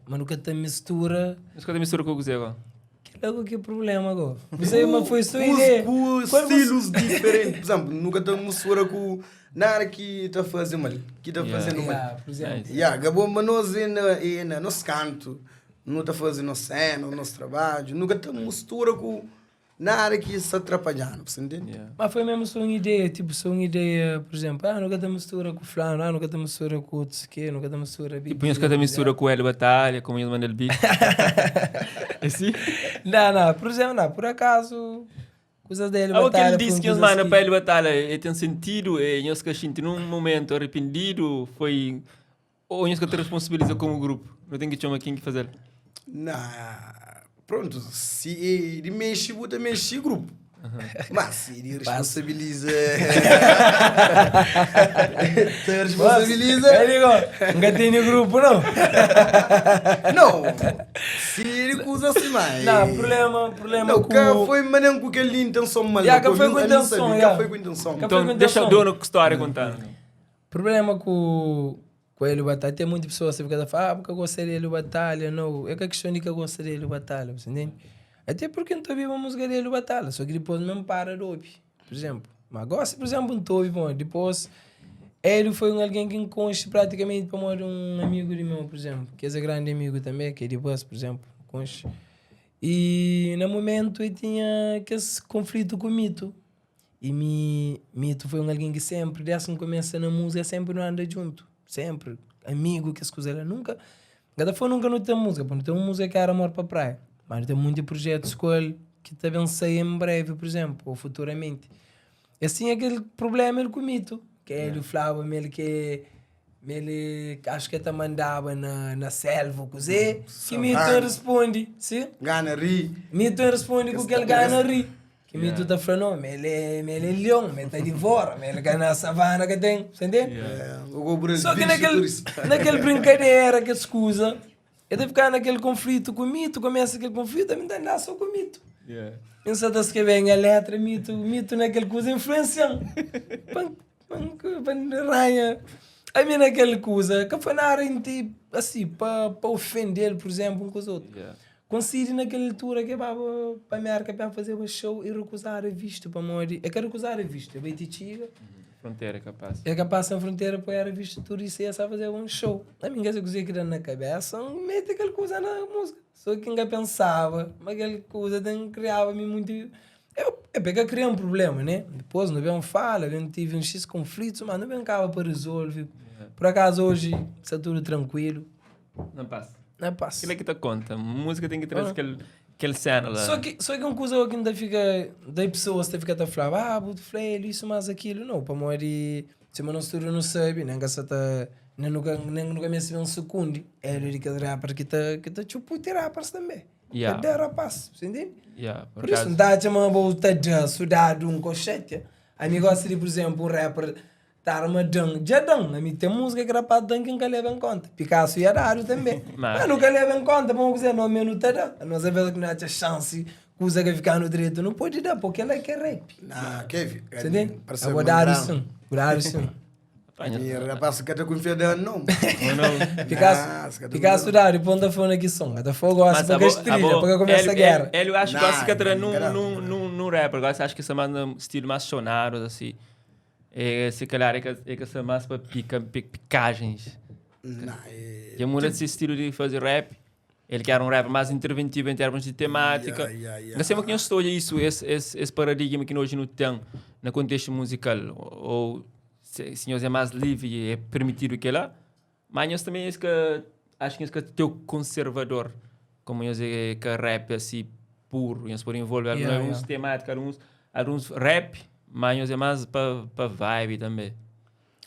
C: mas nunca te mistura.
B: Mas que te mistura com o Zé agora?
C: Que logo que problema agora. Você mas foi sua
D: Com-
C: ideia.
D: Com
C: Qual você-
D: estilos diferentes. Por exemplo, nunca te mistura com nada que está fazendo mal. Que está
B: Yeah.
D: fazendo mal.
C: Yeah, por exemplo.
B: Nice.
D: Yeah, Gabon, mas nós é na, é na nosso canto, não está fazendo nossa cena, nosso trabalho, nunca te mistura com nada que se atrapalhando, você entende?
B: Yeah.
C: Mas foi mesmo só uma ideia, tipo, só uma ideia, por exemplo, ah, nunca te mistura com fulano, ah, nunca te mistura com outro, que, nunca te mistura.
B: E punhas que te mistura com o Hélio Batalha, com o Mandel Beat. Assim?
C: Não, não, por exemplo, não, por acaso, coisas dele
B: Ah, o que ele
C: batalha
B: disse
C: foram
B: que os
C: coisas
B: mano
C: que-
B: para Hélio Batalha eh, tem sentido, e nós que a gente num momento arrependido foi ou nós que te responsabiliza como grupo. Não tem que chamar quem que fazer.
D: Na, pronto, se ele mexe, bota mexe grupo. Mas se ele responsabiliza. Te responsabiliza.
C: Eu digo, nunca tem no grupo, não.
D: Não, se ele usa assim, mas.
C: Não, problema, problema
D: Não,
C: com...
D: cá foi mané com aquele intenção mal.
C: Yeah, cá foi com intenção,
D: Cá
C: yeah.
D: foi com intenção.
C: Cá foi
B: Então
C: com
B: deixa o
C: intenção.
B: dono com história contar.
C: Problema com, com ele Batalha. Tem muitas pessoas que ficam a falar, ah, porque eu gostaria de Batalha. Não, é que a questão de que eu gostaria de Batalha, você entende? Até porque não estou ouvindo a música dele Batalha, só que depois mesmo para de ouvir. Por exemplo, ma gosi, por exemplo, N ta obi, pamodi dipôs Hélio foi un algen ki N konxe pratikamenti pamodi un amigu di meu, por exemplo, ki es é grandi amigu tanbe, ki é di bus, por exemplo, N konxe. I na momentu el tinha kes konflitu ku Mito. I mi, Mito foi un algen ki sénpri, dés ki N kumesa na múzika, sénpri nu anda djuntu, sénpri, amigu, kes kuza la. Nunka, N ka ta fla nunka nu ten múzika, pabia nu ten un múzika ki éra Amor pa Praia, mas nu ten munti prujétus ku el ki ta ben sai en brévi, pur izénplu, ô futuramenti. Es tinha kel prubléma el ku Mito, ki Hélio flaba ma el ke ma el acho ke ta mandaba na na selva ô kuzê, ki Mito responde, si?
D: Gana ri.
C: Mito responde ku kel gana ri. Ki Mito ta fla, no, ma el é, ma el é lion, ma el ta divora, ma el ka na savana ka ten, sa ntende? Só ki nakel, nakel brinkadera, kes kuza, el ta fika nakel konflitu ku Mito, kumesa kel konflitu, ami ta anda só ku Mito. Mi sa ta skrebe nha letra, Mito, Mito nakel kuza influensia-m pa N, pa N, pa N ranha. Ami nakel kuza, ka foi nada asi pa, pa ofende-l, pur izénplu, un kuza otu. Konsidi na kel altura ke baba pa Merka pa fazeba show e rekuzada vistu pamodi e ka rekuzada vistu e bai ti txiga
B: Frontera e ka pasa.
C: E ka pasa na frontera po era vistu turista e sa fazeba un show. Ami n ka se kuze ki da na kabesa n mete kel kuza na musika so ki n ka pensaba ma kel kuza ten kriaba mi munti e pa e ka kria un prublema ne dipos no ben fala ben tive un xis konflitus ma no ben kaba pa rezolve por akazu oji sta tudu trankuilu.
B: Na paz.
C: Na paz.
B: Kila ki ta konta. Múzika ten ki traze kel, kel sena la.
C: Só ki, só ki un kuza ki N ta fika, dai pesoas ta fika ta fla, ah, bu fla el isu mas akilu. Nau, pamodi sima nos tudu nu sabe, nen ka sa ta, nen nu ka, nen nu ka meste ben sukundi, el é di kes rapper ki ta, ki ta txuputi rappers tanbe.
B: Yeah.
C: Ta da rapaz, bu entende?
B: Yeah, por
C: Por isu,
B: acaso.
C: N ta atxa ma bo ta da, su dadu un koxete. Ami gosta di, por exemplu, un rapper Ta arma dan, dja dan. Ami ten múzika ki rapaz dan ki N ka leba en konta. Picasso ia dadu tanbe. Mas nu ka leba en konta pamodi kuzê? Nos mê nu ta da. Nos avês ki nu atxa xansi, kuza ka fika-nu dretu, nu pode da, po kel-la ki é rap.
D: Na, Kevin,
C: Sa ntende? Abo dadu sin, bu dadu sin.
D: Mi rapaz ka ta kunfia dan não.
C: Picasso, Picasso dadu, pon ta fla na ki son. Ka ta fla gosi pa ka estrila, pa ka kumesa géra.
B: Hélio acho que gosi ka ta da num rapper, gosi acho ki sta mais na stilo mais sonado asi. É, se calhar é que, é que sta mais para pica, picagens.
D: Não, é...
B: Dja muda se estilo de fazer rap. Ele quer um rap mais interventivo em termos de temática.
D: Yeah, yeah, yeah.
B: Mas sempre que eu estou isso, esse, esse, esse paradigma que hoje não tem no contexto musical, ou se, se nós é mais livre, é permitido que lá, mas nós também é que acho que é teu conservador, como nós é que rap assim puro, nós podemos envolver
C: Yeah,
B: alguns
C: yeah.
B: temáticas, alguns, alguns rap, mas nós é mais para pa vibe também.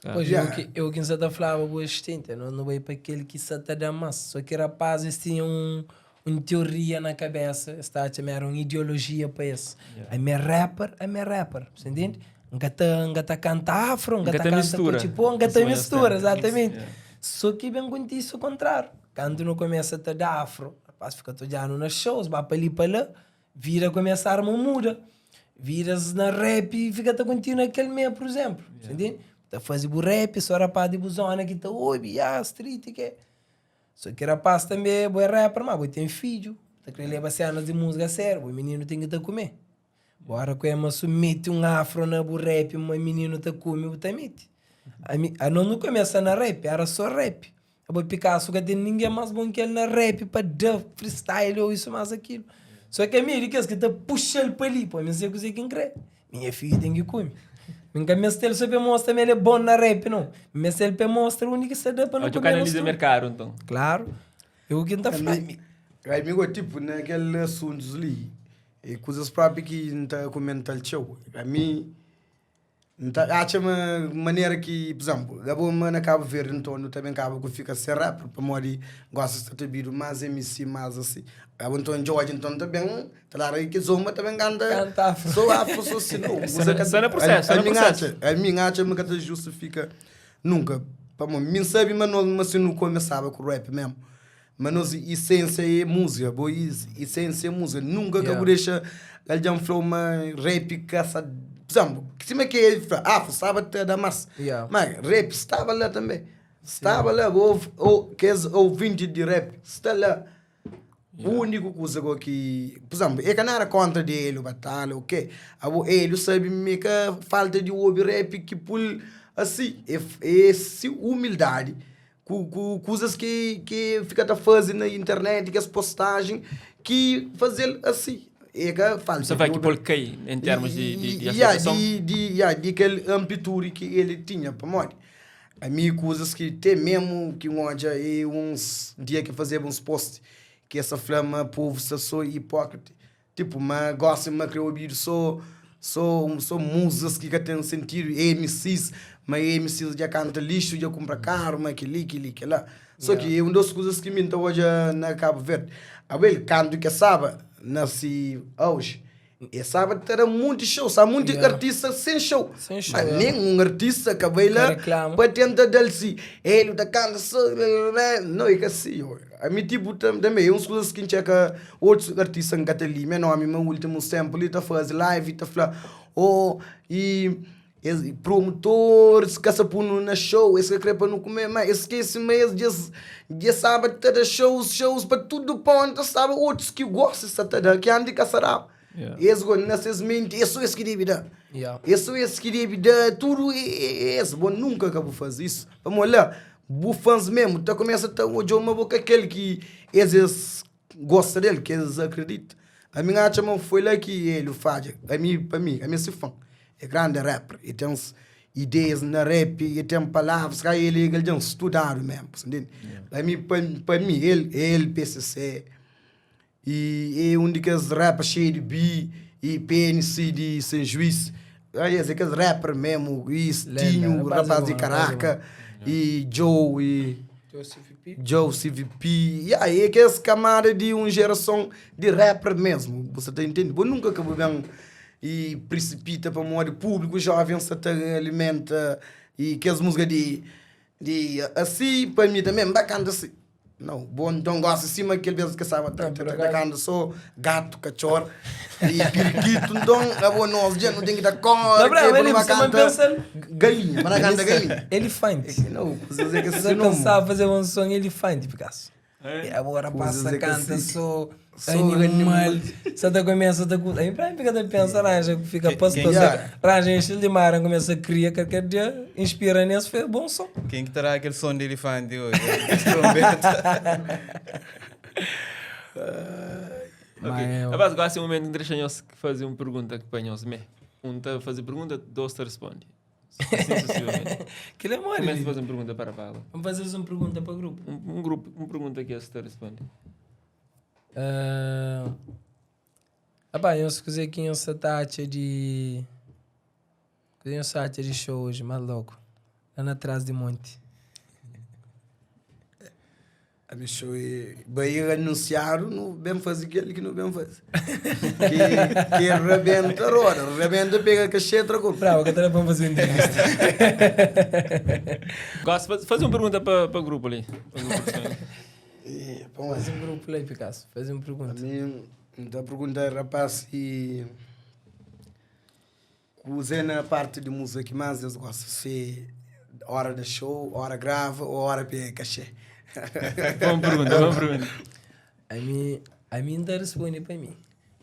B: Ah.
C: Pois,
D: Yeah.
C: eu que, eu que sa ta flaba bu assistente, nós não vai para aquele que sa ta da mais. Só que rapazes tinham um, um teoria na cabeça, está a chamar uma ideologia para esse.
B: Yeah.
C: A minha rapper, a minha rapper, você entende? Nunca ta, nunca ta canta afro, nunca
B: Nunca
C: ta
B: ta
C: canta
B: mistura.
C: tipo, nunca ta
B: Isso mesmo,
C: mistura,
B: é.
C: exatamente.
B: Yeah.
C: Só que bem acontece o contrário. Quando não começa a te dar afro, rapaz fica todo ano nas shows, vai para ali para lá, vira começa a arma muda. Viras na rap e fica a continuar aquele meio, por exemplo.
B: Yeah.
C: Entende? Tá fazer o rap, só rapaz de zona que tá ouve, ah, street que é. Só que rapaz também é bom rapper, mas boi tem filho, tá querendo levar cenas de música a sério, o menino tem que tá comer. Bora que é mas mete um afro na bu rap, mas menino tá come, bu tá mete. A, mi, a não não começa na rap, era só rap. A boi Picasso que tem ninguém mais bom que ele na rap para dar freestyle ou isso mais aquilo. Só que a mim, que que tá puxa ele para ali, pô, não sei o que quem crê. Minha filha tem que comer. Nunca me ele só para mostrar ele é bom na rap, não. Me ele para mostrar o único que se dá para não
B: Ou tu
C: comer. no
B: canaliza
C: estúdio.
B: mercado, então.
C: Claro. Eu que não tá falando.
D: Amigo, tipo, naquele assuntos ali, e coisas próprias que não tá comentando tchau. A mim, não tá, acha uma maneira que, por exemplo, gabo na Cabo Verde, então, não também acaba que fica sem rapper, para morrer, gosta de ter bebido mais MC, mais assim. Gabo então, George, então, também, tá lá aí que zomba também canta.
C: Canta afro.
D: Sou afro, sou assim, não.
B: Só na- só na processo, só
D: A
B: na
D: mim
B: processo.
D: acha, a mim acha, mas que justifica nunca. Pá, mim sabe, mas não, mas se não começava com rap mesmo. Mas nós, essência é música, boa, essência é música. Nunca que
C: Yeah.
D: eu deixa alguém falar uma rap que essa. Por exemplo, cima que ele fala, ah, estava até da massa.
C: Yeah.
D: Mas rap estava lá também. Estava lá, ou, ou, que é ouvinte de rap, está lá. Úniku kuza go ki, pur izénplu, e ka nada kóntra di Hélio Batalha ô ke, abo Hélio sabe ma e ka falta di obi rap ki pul asi, e e si umildadi ku ku kuzas ki ki e fika ta faze na internet, kes postajen ki faze-l asi. E ka falta
B: Sa
D: di
B: vai ki
D: obi
B: pol kai en termus di di di
D: Ya,
B: aceitason?
D: di di ya, di kel anplitudi ki el tinha, pamodi Ami kuzas ki te memu ki N odja e uns dia ki fazeba uns post ki es ta fla ma povu sta so ipókriti, tipu ma gosi ma kre obidu so so so musas ki ka ten sentidu, MCs, ma MCs dja kanta lixu, dja kunpra karu, ma keli keli kela. So ki e un dos kuzas ki mi N ta odja na Kabu Verdi. Abel kantu ke staba na si auge E sábado ta da munti show, sa munti
C: Yeah.
D: artista sem show.
C: Sem show,
D: Mas
C: yeah.
D: nenhum artista ka bai
C: Ka
D: lá
C: reclama.
D: pa tenta dal si. Ele ta canta só, não é que assim. ó. A mim tipo tam, também, uns coisas que tcheca outros artistas que tá ali, meu nome, meu último tempo ali tá faz live, tá fla, oh, e es promotores ka sa punu na show, es ka kre pa nu kume, mas esquece mas djes djes sábado ta da shows, shows pa tudo ponta, sabe outros ki gosta sa ta da, ki andi ka sa daba.
B: Yeah.
D: Es go na ses menti, é só es ki debe da.
C: Yeah.
D: É só es ki debe da, tudo é es. Bo nunka ka bu faze isso. Pamodi la, bu fãs mesmo ta começa ta odja ma bo ka kel ki es es gosta del, ki es acredita. Ami N atxa ma foi la ki Hélio fadja. Ami, pa mi, ami é se fã. É grande rapper, e tem ideias na rap, e tem palavras, ka ele é algen studadu mesmo, você entende? Ami, pa, pa mi, el, el, PCC, e é um di kes rapper cheio de bi, e PNC de Sem Juiz, aí esse é kes rapper mesmo, e Stinho,
C: Lenda, rapaz é
D: rapaz de
C: bom, rapaz é
D: Caraca, e Joe, e...
C: Teu CVP.
D: Joe CVP, e aí é que essa camada de uma geração de rapper mesmo, você tá entendendo? Eu nunca acabou bem e precipita para modo público, jovem se te alimenta e que as músicas de, de assim, para mim também, bacana assim. Não, bom, então gosto assim, mas aquele vez que sabe, tá, tá, tá, canta só gato, cachorro e periquito, então, é bom, nós já não tem que dar cor,
C: Não, bravo,
D: que
C: ele
D: não
C: precisa
D: canta
C: pensar-
D: galinha, mas não canta galinha.
C: Elefante.
D: Não, coisas é que
C: Você
D: assim não.
C: pensava fazer um som elefante, Picasso. E agora
D: Coisas
C: passa,
D: é que
C: canta
D: assim-
C: só
D: só
C: animal.
D: animal.
C: Só tá começa a Aí pra mim fica a pensar, arranja, fica
E: Quem-
C: pastoso.
D: Yeah.
C: Arranja estilo de mar, começa a criar, qualquer dia inspira nesse, foi bom som.
E: Quem que terá aquele som de elefante hoje? Trombeta.
B: Ok.
C: Mas eu-
B: Rapaz, agora é o momento que deixa nós fazer uma pergunta que para nós me. Um tá fazer pergunta, dois te responde. Assim sucessivamente.
C: Que ele é mole.
B: Começa a fazer uma pergunta para a Paula.
C: Vamos fazer uma pergunta para o grupo.
B: Um, um grupo, uma pergunta que esse te responde.
C: Ah, Rapaz, eu escusei aqui essa taxa de. Escusei essa taxa de show hoje, mais louco. Lá na trás de monte.
D: A bicho e bem anunciaram, não bem fazer aquele que não bem fazer. Que, que rebenta a roda, rebenta, pega cachê, trocou.
C: Bravo, que até vamos fazer entrevista.
B: Gosto de faz- fazer uma pergunta para para o grupo ali. Para o grupo de sonho.
D: E, bom,
C: Faz um grupo lá, Picasso. Faz uma
D: a
C: pergunta.
D: mim, então pergunta rapaz e Cusé na parte de música que mais eu gosto, se hora de show, hora grava ou hora pega cachê.
B: Boa pergunta, boa pergunta.
C: A mim, a mim não responde para mim.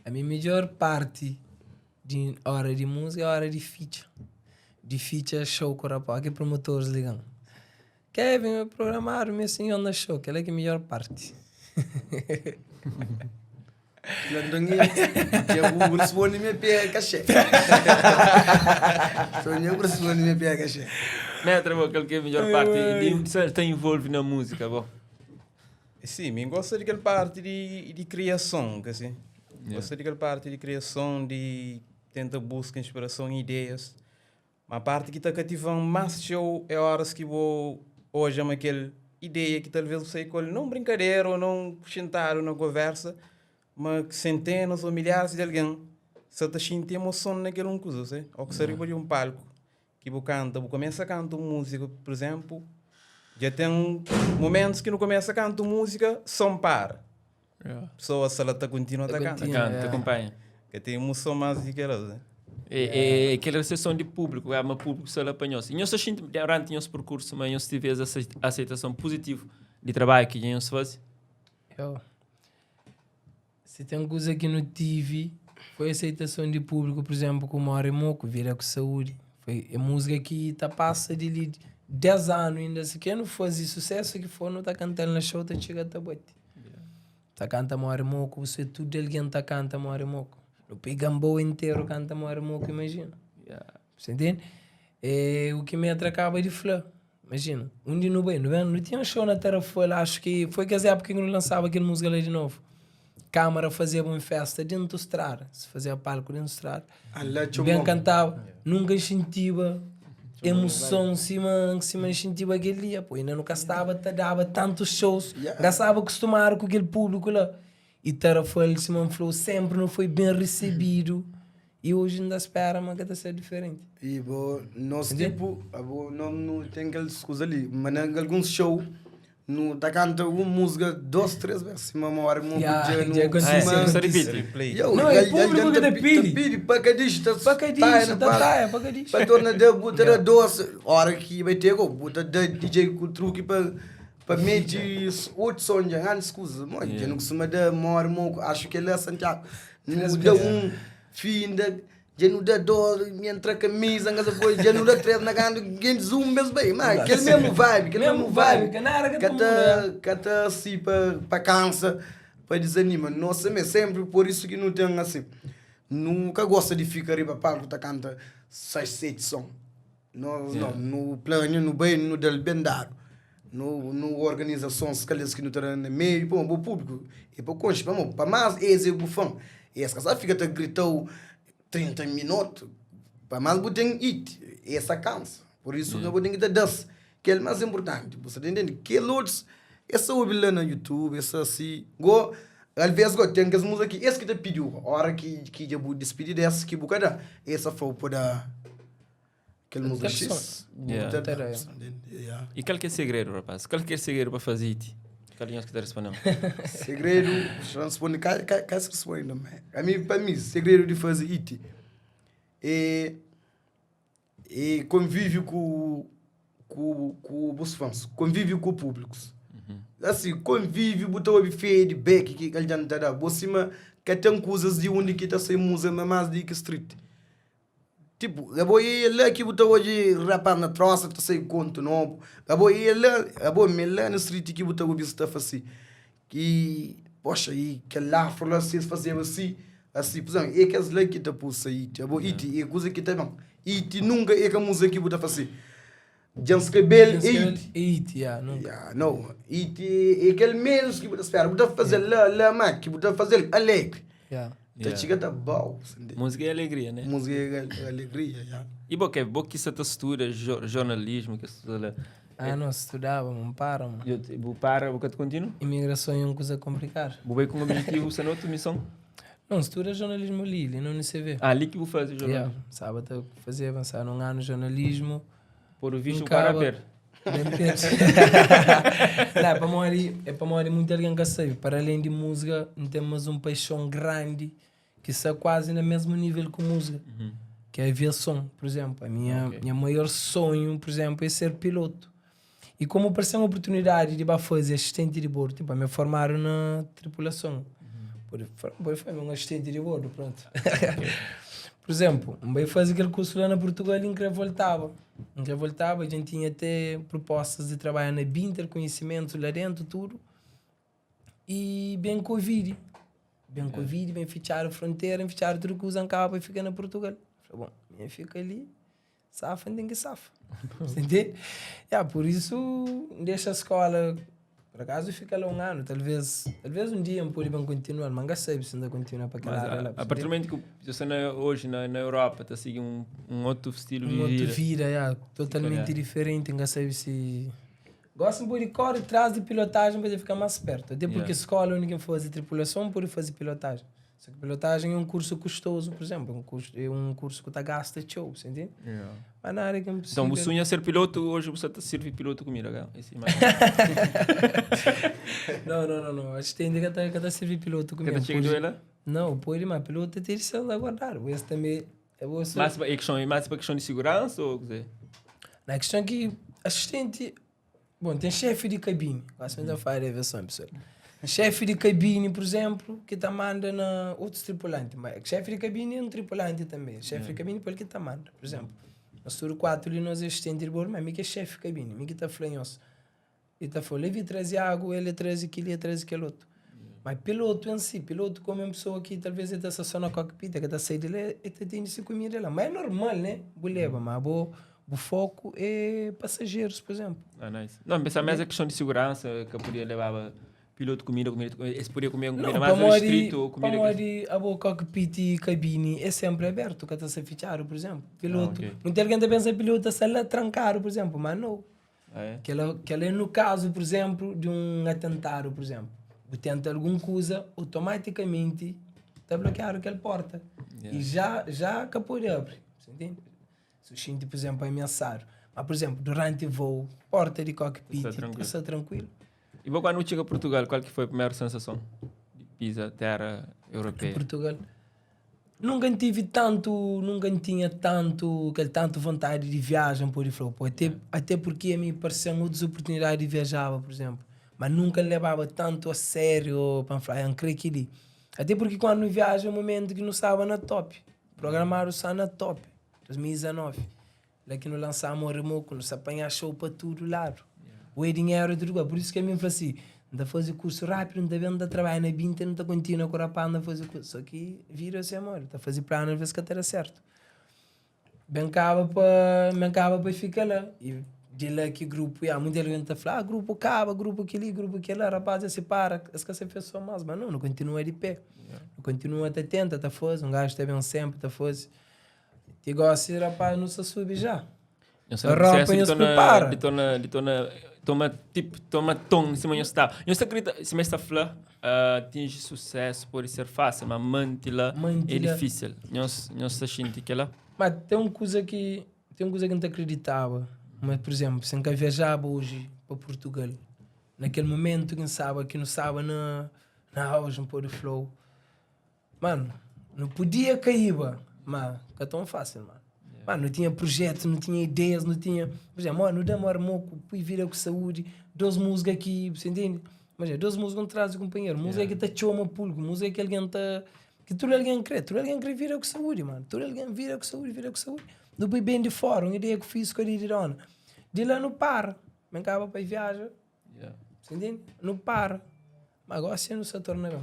C: A minha melhor parte de hora de música é a hora de feature. De feature show com o rapaz, que promotores ligam. Kevin, eu programaram me assim onda show, que ela é que é a melhor parte.
D: Que eu respondo me pega cachê. Só eu respondo me pega cachê.
B: Metra, bom, aquele que é a melhor parte de se te envolve na música, bom.
E: Sim, mim gosta daquela parte de, de criação, que assim. Gosta daquela parte de criação, de tenta buscar inspiração e ideias. Mas a parte que está cativando mais show é horas que vou hoje é aquela ideia que talvez você colhe não brincadeira ou não sentar na conversa, mas que centenas ou milhares de alguém só está sentindo emoção naquele um coisa, sei? Ou que seria de um palco que você canta, você começa a cantar música, por exemplo, já tem momentos que não começa a cantar música, som para.
B: Yeah.
E: Pessoa se ela está continua a
C: Tá
E: cantar.
C: continua.
B: Canta,
C: Yeah.
B: acompanha.
E: Que tem emoção mais do que ela, né?
B: É, é aquela recepção de público, é uma público se apanhou. E nós sentimos durante o nosso percurso, mas nós tivemos aceitação positiva de trabalho que nós faz.
C: Eu. Si ten kuza ki nu tive foi aceitason di público, por exemplo, ku More Moku, Vida ku Saúde. Foi é música ki ta passa di li 10 anu inda si ke nu faze sucesso ki for nu ta kantal na show ta txiga ta bate. Ta kanta More Moku, você tudo alguém ta kanta More Moku. Nu poi Gamboa inteiro kanta More Moku, imagina. Você entende? É o que Metra acaba de fla. Imagina, undi nu bai, nu ben, nu tinha um show na Tarrafal, acho que foi kes época que nu lançava aquele música lá de novo. Câmara fazia uma festa dentro estrada, se fazia palco dentro estrada.
D: Alá
C: Ben
D: txomon.
C: cantava, nunca sentia emoção sima, sima sentia aquele dia, pô, ainda nunca estava, te dava tantos shows,
D: Yeah.
C: já estava acostumado com aquele público lá. E Tarrafal, Simão falou, sempre não foi bem recebido. E hoje ainda espera, mas que tá ser diferente.
D: E bo, nós
C: Entende?
D: tipo, a bo, não, não tem aquelas coisas ali, mas em alguns show, no, tá canta uma música duas, três vezes, uma hora, uma
C: Yeah,
D: dia, no,
C: já aconteceu.
B: Ah, é,
D: mas-
B: só repite.
E: Replay.
D: Yo,
C: Não, é
D: gal-
C: público
D: gal-
C: que
D: tá
C: te
D: pi-
C: pede.
D: Tá pede, pa cadis, tá
C: Pacadicho,
D: tá,
C: tá, tá, é pacadicho.
D: Pa torna de buta da doce, hora que vai ter, go, buta da DJ com truque pa pa mete outro som já, antes escusa, mano, já não costuma dar mora, mo, acho que ele é Santiago. Não dá um fim da já não dá dor, me entra camisa, nga foi, já não dá três na ganda, ninguém zoom mesmo bem, mas aquele mesmo vibe, aquele
C: Mesmo
D: mesmo vibe.
C: vibe, que na hora que
D: que
C: tu
D: tá, que tá assim pa pa cansa, pa desanima. Nossa, mesmo sempre por isso que não tem assim. Nunca gosta de ficar riba palco, tá canta seis, sete som. Nós não, no plano, no bem, no del bem dado. No, no organização, se calhar, que não tá no meio, pô, o público, e para concha, para mais, esse é o bufão. Esse casal fica te gritou 30 minutos, para mais, você tem it, essa cansa. Por isso, que eu tenho que te dar, que é o mais importante. Você tá entendendo? Que outros, essa ouve lá no YouTube, essa assim, go, às vezes go, tem aquelas músicas que esse que te pediu, a hora que que já vou despedir dessa que buca dá, essa foi para aquele música
C: Até
D: X.
B: Yeah.
D: buta
C: Até
D: dá,
C: daí.
D: você entende? Yeah.
B: E qual que é o segredo, rapaz? Qual que é o segredo para fazer it? Qual é que te respondeu?
D: Segredo, responde, cá, cá, cá se responde também. A mim, para mim, segredo de fazer it é, é convívio com, com, com os fãs, convívio com o público. Assim, convívio, botou o feedback que ele já não tá dando. Você que tem coisas de onde que tá sem música, mas mais de que street. Tipo, eu vou ir lá que botou hoje rapaz na troça, tá sem conto novo. Eu vou ir lá, eu vou me lá no street que botou o bicho tá assim. Que, poxa, e que lá falou assim, fazer assim, assim, por exemplo, é que as leis que tá pulsa aí, eu vou ir, é coisa que tá bom. E ti nunca é que a música que botou assim. Jans cabelo, é it.
C: It, yeah, nunca.
D: Yeah, não. E ti é aquele menos que botou espera, botou fazer lá, lá, mas que botou fazer alegre.
C: Yeah.
D: Tá
B: Yeah.
D: chega tá bom, entende?
B: Música é alegria, né?
D: Música é alegria, yeah.
B: E bom, que bom que você estuda jornalismo, que estuda lá.
C: Ah, não, estudava, não para, mano.
B: Eu te- vou para, vou que continuo.
C: Imigração é uma coisa complicada.
B: Vou ver com o objetivo, você não outra missão.
C: Não, estuda jornalismo ali, ali na UNCV.
B: Ah, ali que vou fazer jornalismo.
C: Yeah, sábado fazia avançar um ano jornalismo.
B: Por o visto, o
C: Nunca
B: cara
C: ba-
B: per.
C: Bem perto. Não, é para morrer, é para morrer muito alguém que sabe. Para além de música, não temos um paixão grande que está quase no mesmo nível que música, que é a aviação, por exemplo. A minha, minha maior sonho, por exemplo, é ser piloto. E como apareceu uma oportunidade de fazer assistente de bordo, tipo, me formaram na tripulação. Por, por, foi um assistente de bordo, pronto. Por exemplo, um bem fazer aquele curso lá na Portugal e em voltava. Em que voltava, a gente tinha até propostas de trabalhar na Binter, conhecimento lá dentro, tudo. E bem Covid. Bem Covid, bem fecharam a fronteira, fecharam tudo que usam cabo e fica na Portugal. Falei, bom, minha fica ali, safa, tem que safa. Você entende? Yeah, por isso, deixa a escola, por acaso fica lá um ano, talvez, talvez um dia pode bem continuar, mas não sabe se ainda continua para aquela
B: Mas
C: área lá.
B: a, a partir do momento que você na, hoje na, na Europa está seguindo um, um outro estilo de
C: um outro
B: vida.
C: vida, yeah, totalmente
B: calhar.
C: diferente, não sabe se... Gosto um pouco de corre atrás de pilotagem para ficar mais perto. Até porque
B: Yeah.
C: escola onde quem faz tripulação pode fazer pilotagem. Só que pilotagem é um curso custoso, por exemplo, é um curso, é um curso que tá gasta show, você entende? Mas na área que é impossível.
B: Então, o sonho é ser piloto, hoje você tá serve piloto comigo, agora. Esse mais.
C: Não, não, não, não. Acho que tem que tá, que tá servir piloto
B: Que
C: comigo.
B: tá chegando ela?
C: Não, pode, mas piloto tem que ser guardar. Esse também é você.
B: Mais para questão, mais para questão de segurança ou quer dizer?
C: Na questão é que assistente. Bom, tem chefe de cabine. Gosto muito da falar de aviação, pessoal. Xefi di kabini, pur izénplu, ki ta manda na otus tripulanti. Ma xefi di kabini é un tripulanti tanbê. Xefi di kabini pa el ki ta manda. Pur izénplu, nos tudu kuatu li nos é asistenti di bordu, ma mi ki é xefi di kabini, mi ki ta fla nhos. El ta fla, Levi traze agu, el traze kel-li, el traze kel otu. Ma pilotu en si, pilotu komu é un pesoa ki talvês el ta sta sô na cockpit, el ka ta sai di la, el ta tende se kumida la. Ma é normal, né? Bu leba, ma abo Bu foku é pasajerus, por exemplo.
B: Ah, nice. Não, pensava mais a questão de segurança, que podia levar piloto comida, comida, eles podiam comer comida
C: Não,
B: mais
C: pamodi,
B: restrito ou comida que...
C: pamodi abo cockpit e cabine é sempre aberto, ka ta sta fitxadu, por exemplo. Piloto,
B: Ah, ok.
C: muita algen ta pensa piloto ta sta la trankadu, por exemplo, mas não.
B: Ah, é?
C: Kela, kela é no caso, por exemplo, de um atentado, por exemplo. Bu tenta algun kuza, automaticamente ta blokeadu kel porta.
B: Yeah.
C: E já, já ka pode abri, você entende? Si bu xinti, pur izénplu, amiasadu. Má, pur izénplu, duranti vôu, pórta di kokpiti ta sta trankuilu.
B: I bo kandu bu txiga Purtugal, kual ki foi primeru sensason di piza téra europeia?
C: Purtugal? Nunka N tivi tantu, nunka N tinha tantu, kel tantu vontadi di viaja, N pode fla-u. Po, ate, ate purki ami parse-m otus oportunidadi di viajaba, pur izénplu. Má nunka N lebaba tantu a sériu pa N fla, N kre kel-li. Ate purki kandu N viaja, é momentu ki nu staba na top. Programadu sta na top. 2019 La ki nu lansa Amor Moku nu sta panha show pa tudu ladu Ue dinheru é tudu kuza Pur isu ki ami N fla si N ta faze kursu rapidu N ta ben N ta trabadja na binti N ta kontinua ku rapaz N ta faze kursu So ki vida é si amor Ta faze planu alves ka ta da sertu Ben kaba pa Ben kaba pa fika la I di la ki grupu ya Munti algen ta fla ah grupu kaba grupu kili grupu kila Rapaz dja sipara es ka sa fes so mas Ma no nu kontinua di pe Nu kontinua ta tenta ta faze Un gaju ta ben senpri ta faze Ti gosi rapaz nu sta subi já.
B: Nhos sta na
C: Ropa
B: prosesu di
C: nhos
B: torna,
C: prepara.
B: di torna, di torna, toma tipo, toma ton sima nhos sta. Nhos ta kredita, sima es ta fla, ah, atinji susesu pode ser fásil, ma manti la
C: Manti
B: é
C: la.
B: difísil. Nhos, nhos ta xinti kela?
C: Ma ten un kuza ki ten un kuza ki N ta kreditaba, ma pur izénplu, si N ka viajaba oji pa Purtugal, na kel momentu ki N staba ki nu staba na na auge, N pode fla-u, Mano, nu podia caíba, ma ka tão fácil, mano. Mano, nu tinha projetos, nu tinha ideias, nu tinha... Por exemplo, mano, nu da marmoco, pui vida ku saúde, dos música ki, você entende? Imagina, dos música um traz companheiro, música que ta txoma público, música que alguém ta... Que tudo alguém crê, tudo alguém crê vida ku saúde, mano. Tudo alguém vida ku saúde, vida ku saúde. Nu pui bem de fora, uma ideia que fiz com a Didi Dona. De lá nu para, men caba pa viaja,
B: Yeah.
C: Você entende? Nu para. Mas agora sim nu sta torna bem.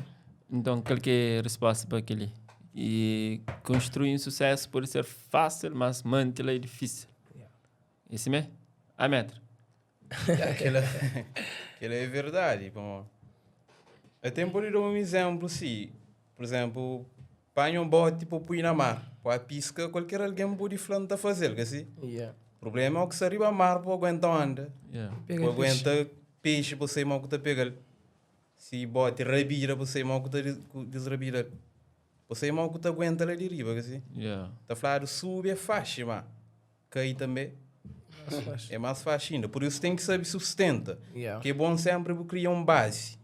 B: Então, qual que é a resposta para aquele? E construir um sucesso pode ser fácil, mas mantê-lo é difícil.
C: Yeah.
B: Esse mesmo? A metro.
E: Aquela, aquela é verdade. Bom, até pode dar um exemplo, sim. Por exemplo, panha um bote para pôr na mar, para pisca, qualquer alguém pode falar tá fazer, que assim.
C: Yeah.
E: Problema é o que se arriba a mar para aguentar onda.
B: Yeah.
C: Pega
E: Pô
C: peixe.
E: aguenta peixe pa sai mau ku ta pega-l. Si bote rabida pa sai mau ku ta desrabida-l. Pa sai mau ku ta aguenta la di riba, ka si?
B: Yeah.
E: Ta fladu subi é faxi, ma kai tanbe
C: Mais faxi.
E: é más faxi inda. Pur isu ten ki sabe sustenta.
C: Yeah.
E: Ki é bon senpri bu kria un bazi.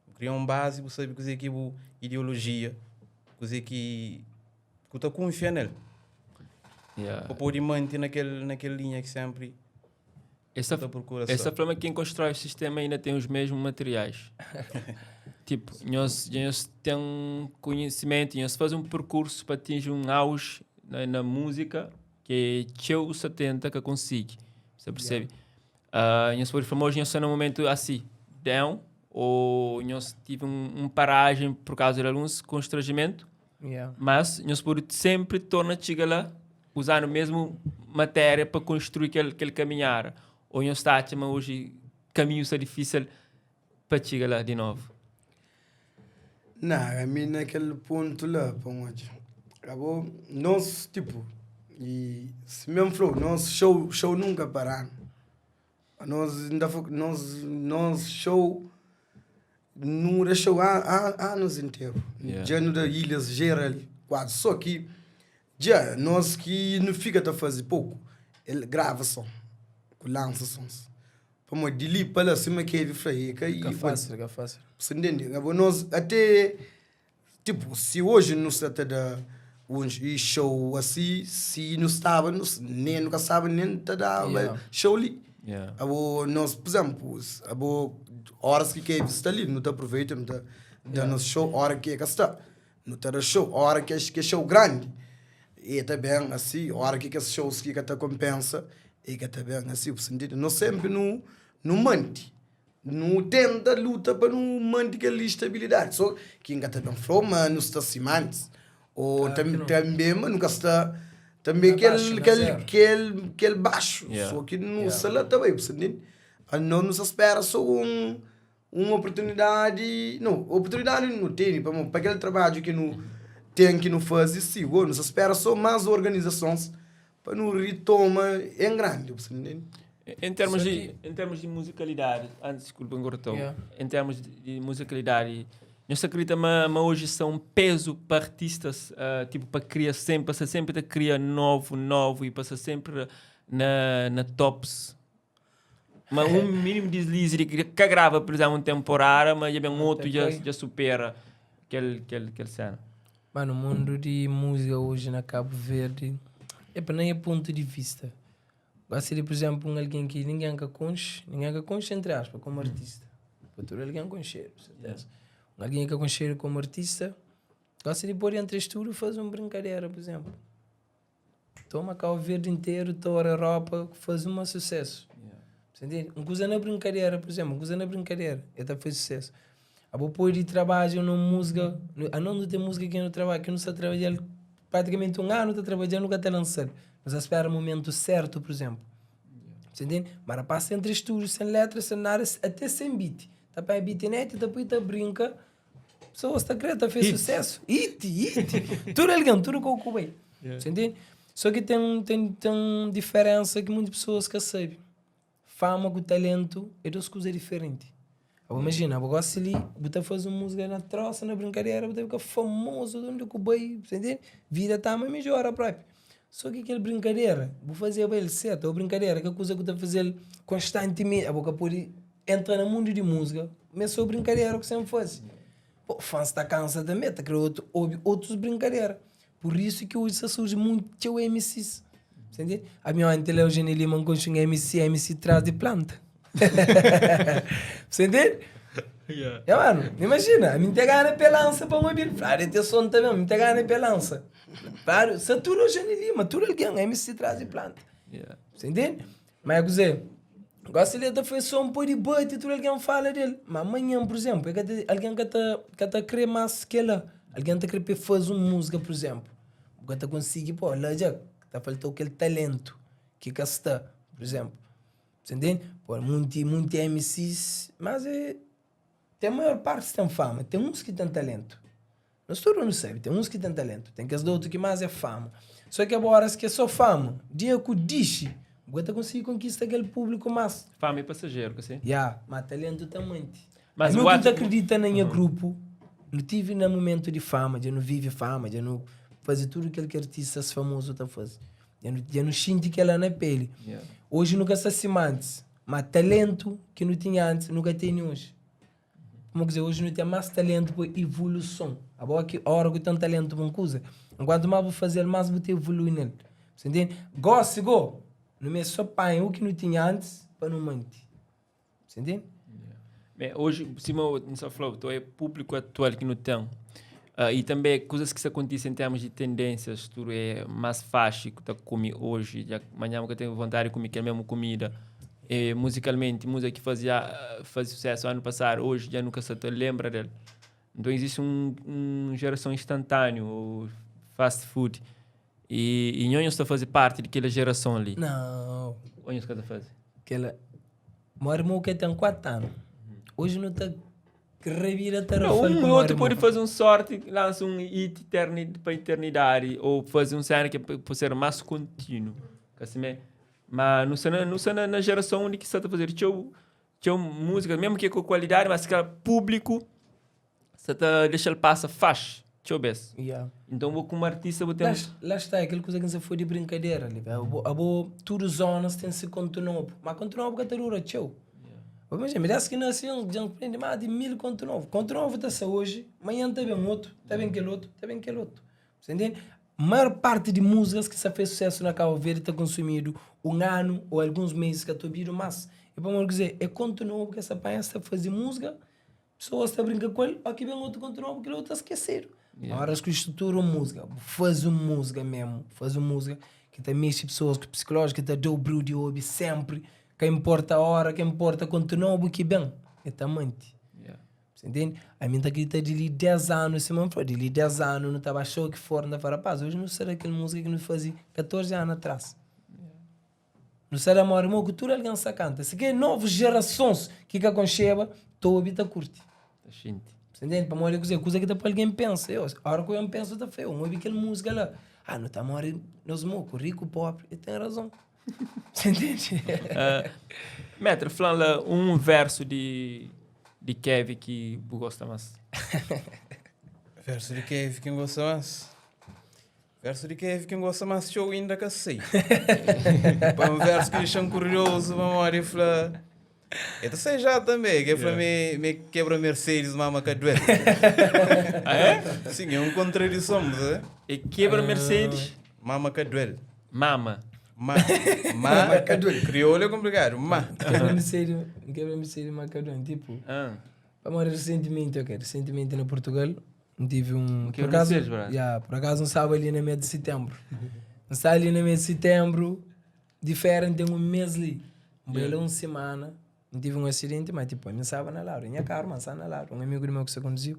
E: Bu kria un bazi, bu sabe kuzê ki bu ideolojia, kuzê ki ku ta kunfia nel.
B: Yeah.
E: Pa pode mante na kel, na kel linha ki senpri
B: Essa,
E: ta procura
B: essa
E: só.
B: forma quem constrói o sistema ainda tem os mesmos materiais. Tipo, nós, nós tem um conhecimento, nós faz um percurso para atingir um auge na, na música que teu 70 que consegue. Você percebe? Yeah. Uh, nós foi famoso, nós no momento assim, down, ou nós tive um, um paragem por causa de alguns constrangimento,
C: Yeah.
B: mas nós pode sempre torna chegar lá usando a mesma matéria para construir aquele, aquele caminhar. Ou nós está mas hoje caminho está difícil para chegar lá de novo.
D: Não, a mim naquele ponto lá, para onde acabou, nós, tipo, e se mesmo falou, nós show, show nunca pararam. Nós ainda foi, nós, nós show, não show há, há anos inteiro.
B: Yeah.
D: Já no da ilhas geral, quase. Só que, já, nós que não fica a fazer pouco, ele grava som, lança sons. Pamodi di li pa la sima Kevin fla e ka
C: Ka fácil, ka fácil.
D: Você entende? Agora nós até tipo, se hoje não se trata de um show assim, se não estava, não, nem nunca sabe nem tá dar
C: Yeah.
D: show ali.
B: Yeah.
D: Abo, nos, por exemplo, abo, horas que Kevin está ali, não te aproveita, não te dá nosso show, hora que é que está, não te dá show, hora que é show grande, e tá bem assim, hora que que shows que te compensa, e que tá bem assim, o sentido, nós sempre não, não mante, não tenta luta para não manter aquela estabilidade, só que ainda tá bem flow, mas não está acima antes, ou
C: Claro que não.
D: também, mas nunca está também
C: Tá baixo, na zero.
D: aquele baixo,
B: Yeah.
D: só que no yeah. também, você entende? A não nos espera só uma oportunidade, não, oportunidade não tem, para aquele trabalho que não tem que não faz, sim, nos espera só mais organizações para não retoma em grande, você entende?
B: Em termos,
C: Só
B: de, em termos de musicalidade, antes, desculpa, cortou.
C: Yeah.
B: Em termos de musicalidade, nós acreditamos mas hoje são um peso para artistas, tipo, para criar sempre, para sempre a criar novo, novo e passar sempre na tops. Mas um mínimo deslize de que grava, por exemplo, uma temporada, mas já vem outro já supera aquele cena.
C: Mano, o mundo de música hoje na Cabo Verde é para nem é ponto de vista. Gosto de, por exemplo, um alguém que ninguém que conhece, ninguém que conhece, entre aspas, como artista. Futuro alguém conhece, com certeza. Um alguém que conhece como artista, gosta de pôr entre estúdio e fazer uma brincadeira, por exemplo. Toma Cabo Verde inteiro, toda a Europa, faz um sucesso. Você entende? Uma coisa na brincadeira, por exemplo, uma coisa na brincadeira, até fez sucesso. A vou pôr de trabalho na música, a não tem música que eu não trabalho, que eu não sei trabalhar praticamente um ano, estou trabalhando, nunca até lançar. Mas espera o momento certo, por exemplo. Você entende? Mas passa entre estúdios, sem letra, sem nada, até sem beat. Tá para beat net, depois tá brinca. Pessoas tá querendo, fez sucesso. It, it. Tudo alguém, tudo com o bem. Você entende? Só que tem diferença que muitas pessoas que sabem. Fama com talento é duas coisas diferentes. Imagina, eu gosto ali, você faz uma música na troça, na brincadeira, você fica famoso, onde eu bem, você entende? Vida tá mas melhora próprio. Só que aquela brincadeira, vou fazer ele certo, a brincadeira, que é coisa que eu fazer constantemente, a boca pode entrar no mundo de música, mas só brincadeira que sempre faz. Pô, fãs está cansa também, tá criando outro, outros brincadeiras. Por isso que hoje surge muito MCs. Você entende? A minha mãe, Eugênio Lima, com um MC traz de planta. Você entende?
B: Yeah.
C: É, mano, imagina, a mim te ganha pelança para uma bil. Claro, tem som também, a mim te ganha pelança. Claro, se tudo Eugênio Lima, tudo alguém, MC traz de planta.
B: Yeah.
C: Você entende? Mas, quer dizer, gosto de ele foi só um pôr de boi, tudo alguém fala dele. Mas amanhã, por exemplo, é que alguém que tá querendo mais que ela. Alguém tá querendo fazer uma música, por exemplo. Porque tá conseguir, pô, lá já tá faltando aquele talento que está, por exemplo. Você entende? Pô, muito MCs, mas é, tem a maior parte que tem fama, tem uns que têm talento. Nós todos não sabemos, tem uns que têm talento, tem que as outros que mais é fama. Só que agora que é só fama, dia que o diz, você consegue conquistar aquele público mais.
B: Fama e passageiro, que assim?
C: Yeah, mas talento também.
B: Mas
C: Mas
B: o
C: eu
B: ato-
C: não acredita nem grupo, não tive no momento de fama, já não vive fama, já não faz tudo aquilo que artistas famosos tá fazendo. Já não sinto que ela na pele.
B: Yeah.
C: Hoje nunca se acima antes, mas talento que não tinha antes, nunca tem hoje. Como dizer, hoje não tem mais talento por evolução. Agora que a hora que tem talento para uma coisa, enquanto mais vou fazer, mais vou ter evoluir nele. Você entende? Gosto, go. Não é só pai, o que não tinha antes, para não manter. Você entende?
B: Bem, hoje, Simão, não só falou, então é público atual que não tem. E também coisas que se acontecem em termos de tendências, tudo é mais fácil que tá comer hoje, já amanhã que eu tenho vontade de comer aquela mesma comida. E, musicalmente, música que fazia sucesso ano passado, hoje já nunca se lembra dele. Então existe um geração instantânea, o fast food. E não está a fazer parte daquela geração ali.
C: Não.
B: Onde está a fazer?
C: Aquela... Meu irmão que tem 4 anos. Hoje não está revira
B: Não, um outro pode fazer um sorte, lança um hit para a eternidade, ou fazer um cena que pode ser mais contínuo. Assim, mas não sei, não sei na geração onde que está a fazer. Tinha música, mesmo que com qualidade, mas que público, você tá deixa ele passar faz. Deixa eu ver.
C: Yeah.
B: Então vou como artista vou ter
C: Lá está, aquela coisa que você foi de brincadeira. Ali, a boa, tudo zonas tem se conto novo. Mas conto novo que dura, tchau. Imagina, me dá que nasce um, já aprende mais de 1000 conto novo. Conto novo está hoje, amanhã está bem outro, está bem aquele outro, está bem aquele outro. Você entende? Maior parti di múzikas ki sa fez susesu na Cabo Verde ta konsumidu un anu ou alguns meses ka ta obidu mas. E pamodi kuzê? É kontu nobu ki es ta panha, es ta faze múzika, pesoas ta brinka ku el, oki ben otu kontu nobu kel otu ta skesedu. Óras ki strutura un múzika, bu faze un múzika memu, faze un múzika ki ta mexe pesoas ku psikolójiku, ki ta da-u briu di obi senpri, ka inporta óra, ka inporta kontu nobu ki ben, el ta manti. Você entende? Ami N ta kridita di li 10 anu, sima N fla, di li 10 anu nu ta ba show ki for, nu ta fla, rapaz, oji nu sta da kel múzika ki nu faze 14 anu atras. Nu sta da mori mo ku tudu algen sta kanta. Si ke novus jerasons ki ka konxeba, ta obi ta kurti.
B: Ta xinti.
C: Você entende? Pamodi kuzê? Kuza ki ta poi algen pensa. Eu, ora ku eu pensa, ta fla, eu N obi kel múzika la. Ah, nu ta mori nos moku, riku, pobri. E ten razon. Você entende?
B: Uh, Metra, fla la un versu di, di Kevy ki bu gosta mas.
E: Versu di Kevy ki N gosta mas? Versu di Kevy ki N gosta mas txeu inda ka sei. Pa un versu ki dexa-m kuriozu pamodi el fla, el ta sai já tanbe, ke el fla me me kebra Mercedes mama ka duel.
B: Ah é?
E: Sim, é un kontradison, bu sabe?
B: E kebra Mercedes?
E: Mama ka duel.
B: Mama.
E: Ma, ma, kriolu é konplikadu, ma.
C: Kebra Mercedes, kebra Mercedes ma ka duel, tipo.
B: Ah.
C: Pamodi resentimenti, ok, resentimenti na Portugal, N tive un.
B: Que
C: Por acaso,
B: Mercedes, brother?
C: yeah, por acaso N staba ali na mês de setembro. N staba ali na mês de setembro, de férias N ten un mês li. N bai la un semana, N tive un acidente, mas tipo, ami N staba na ladu, nha carro, mas N staba na ladu, un amigo di meu ki sta conduziu.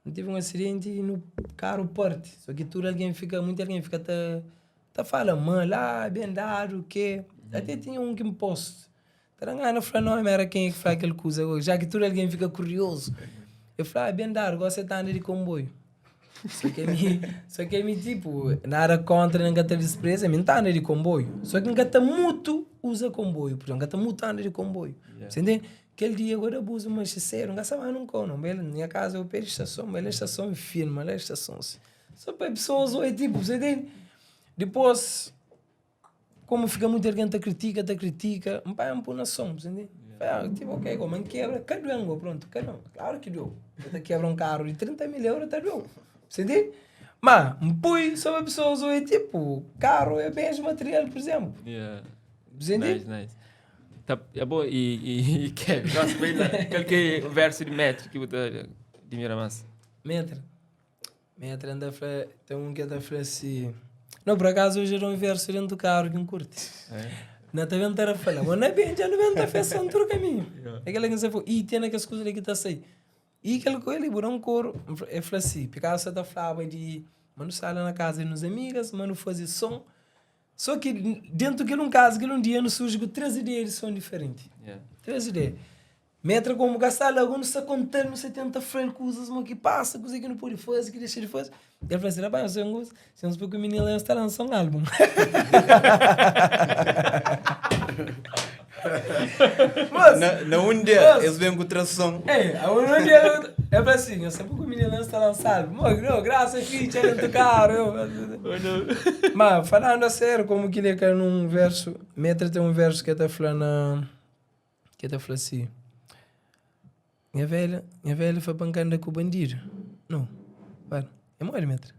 C: N tive un acidente e no carro parte, só ki tudo algen fika, muita algen fika ta ta fala mal, ah, ben dadu, ke. Até tinha un ki N post Ta da ngana fla nomi era kenha ki fla kel kuza go, ja ki tudu algen fika kuriozu. El fla, ah, ben dadu, gosi el ta anda di konboiu. So ki ami, so ki ami tipo, nada kontra nen ka ta dispreza, ami N ta anda di konboiu. So ki N ka ta mutu uza konboiu, pur izemplu, N ka ta mutu anda di konboiu. Sa ntende? Kel dia go da abuzu manxe sedu, N ka sa ba nun kau nau, N bai la, nha kaza é o pé di stason, N bai la stason, N filma la stason si. So pa pesoas oi, tipo, sa ntende? Dipôs. Como fica muito alguém ta critica, ta critica, um pai um pôr na som, entende? Yeah. Tipo, ok, como um quebra, cada um, pronto, cada um. Claro que deu. Eu quebra um carro de 30 mil euros, tá deu. Entende? Mas, um põe sobre pessoas, ou é tipo, carro é bens material, por exemplo.
B: Yeah.
C: Entende?
B: Nice, nice. Tá, é bom, e, e, e Kevin, nossa, bem lá, qual que é o verso de metro que você admira mais?
C: Metro. Metra anda fla, tem um que ta fla si. Não, por acaso hoje era um verso dentro do carro que eu curte.
B: É.
C: Na ta bem tara fala, mas na bem já não bem ta fez um outro caminho. Yeah. Aquela que você falou, e tem aquelas coisas que tá sai. E aquela coisa ali, um coro, eu falei assim, Picasso tá falava de, mano, sala na casa de nos amigas, mano, fazer som. Só que dentro daquele um caso, aquele um dia, nos surge com três ideias de som diferente.
B: Yeah.
C: Três ideias. Metra komu ka sta la, nu sta konta-l, nu sta tenta fla-l kuzas mo ki pasa, kuze ki nu pode faze, ki dexa di faze. El fla si, rapaz, nhos ten si nhos poi ku minina la, nhos ta lansa un álbum. Mas,
E: Na, na un dia, es ben ku trason.
C: É, a un dia, el fla si, nhos ta poi ku minina la, nhos ta lansa álbum. Mo, no, grasa fitxa dentu karu, eu. Ma, falando a sério, komu ki li ka nun versu, Metra ten un versu ki el ta fla na. Ke ta fla si, Nha velha, nha velha fla pa N ka anda ku bandidu. No, para. É modi, metra?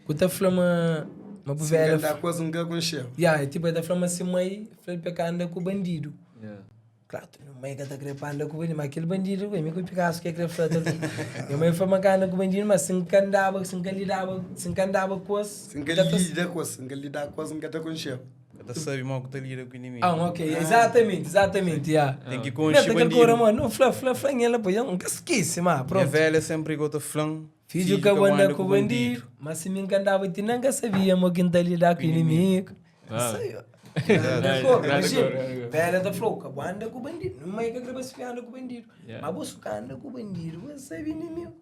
C: Ku ta fla ma, ma bu
D: Si N ka
C: velha.
D: anda ku es, N ka konxe-u.
C: Ya, é tipo, el ta fla ma si mai fla-l pa el ka anda ku bandidu.
B: Yeah.
C: Klaru, nha mai ka ta kre pa anda ku bandidu, ma kel bandidu, mi ku Picasso ke kre fla. Ta, nha mai fla ma N ka anda ku bandidu, ma si N ka andaba, si N ka lidaba, si N ka andaba ku es.
D: Si N ka
C: ta
D: lida ku es, si N ka lida ku es, N ka ta konxe-u.
E: Ka ta sabe mo ku ta lida ku inimigu.
C: Ah, ok, exatamente, exatamente, ya.
E: Ten ki konxe
C: Meta kel
E: bandidu.
C: kora, mano, fla, fla, fla nhela, pô, ya, nunca skese, ma, pronto.
E: Nha velha sempre go ta fla-m,
C: Fidju ka bu anda ku bandidu, ma si mi nka andaba ti nan ka sabia mo ki nta lida ku inimigu.
B: Ah.
C: Sei, ó.
B: Grande
C: Grande cor,
B: cor,
C: imagina.
B: grande cor.
C: Velha ta fla, ka bu anda ku bandidu. Mãe ka kre pa si fi anda ku bandidu.
B: Yeah.
C: Ma bo su ka anda ku bandidu, bo sabe inimigu.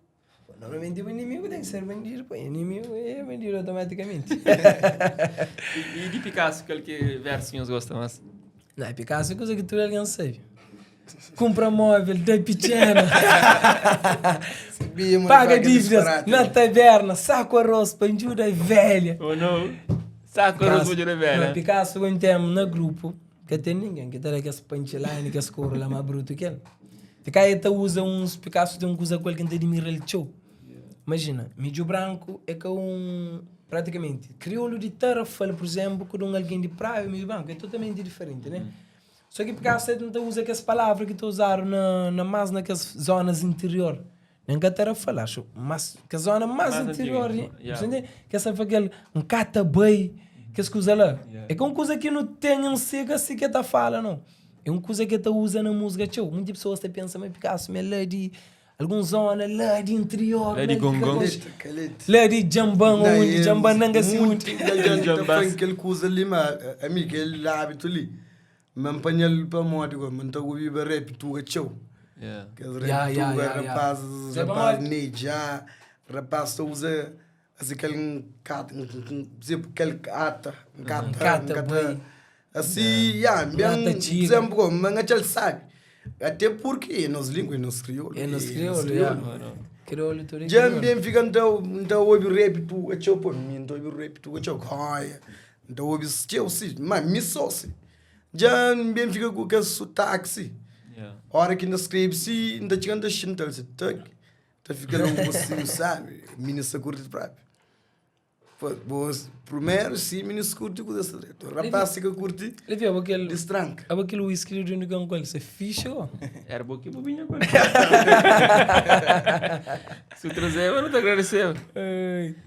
C: Normalmente o inimigo tem que ser bandido, pô. Inimigo é bandido automaticamente.
B: E, e de Picasso, qual que é verso que nós gosta mais?
C: Não, é Picasso é coisa que tudo alguém sabe. Compra móvel, da pequena.
D: Sabia, mano,
C: Paga
D: aquele
C: dívidas
D: disparate,
C: na
D: né?
C: taberna, saco arroz, panjuda velha.
B: Ou não? Saco arroz de velha.
C: Não, Picasso, um tempo na grupo, que tem ninguém, que tá aqueles punchline, que as coro lá mais bruto que ele. Picasso ta usa uns, Picasso tem um coisa com ele que admira ele txeu. Imagina, midju branco é que um. Praticamente, kriolu di Tarrafal, por exemplo, ku di un algen di Praia ou Meio Branco é totalmente diferente, né? Só ki Picasso ta uza kes palavra ki ta uzadu na, na más na kes zonas interior. Nen ka Tarrafal, acho, mas kes zona más
B: Mais
C: interior,
B: antiga, yeah.
C: entende? Kes sa fla kel N ka ta bai, kes kuza la.
B: Yeah.
C: É ka un kuza ki nu ten en si, ka si ke ta fala, não. É un kuza ke ta uza na múzika txeu. Munti pesoas ta pensa ma Picasso ma é la di Algun zona la di interior,
B: La di Gongon.
D: Kalete, kalete.
C: La di Djamban,
D: Não,
C: undi
D: é
C: Djamban nanga si
D: muito
C: undi.
D: Kel ta
B: Djamban.
D: fla kel kuza li ma ami kel hábito li ma N panha-l pamodi go ma N ta obiba rap tuga txeu.
B: Yeah.
D: Kes rap
C: Ya, ya,
D: tuga
C: ya, ya.
D: rapazes,
C: Zé
D: rapaz
C: pamodi?
D: Neja, rapaz ta uza asi kel nkata, tipo kel ata, nkata,
C: Nkata,
D: nkata.
C: bai.
D: Asi, ya,
C: Lá
D: ben,
C: ta txiga.
D: sempre go, ma N atxa-l sabi. Até porque é nos língua, é nos crioulo.
C: É nos crioulo, ya. Crioulo tudo é
D: Dja
C: crioulo.
D: ben fika N ta, N ta obi rap tuga txeu, pô, mi N ta obi rap tuga txeu, goia, N ta obi txeu si, ma mi só si. Dja N ben fika ku kes sotaki si.
B: Yeah.
D: Ora ki N ta skrebe si, N ta txiga N ta xinta-l si, tak, ta fika la un gosinhu sabi, minisa sta kurti propi. Bo primeru si minis kurti kuza sta dretu. Rapaz si ka kurti,
C: Levi, abo kel
D: distranka.
C: Abo kel whisky li di kan ku el, se fixe o?
B: Era bo ki bu binha ku el. Se eu trazeba, não te agradeceva.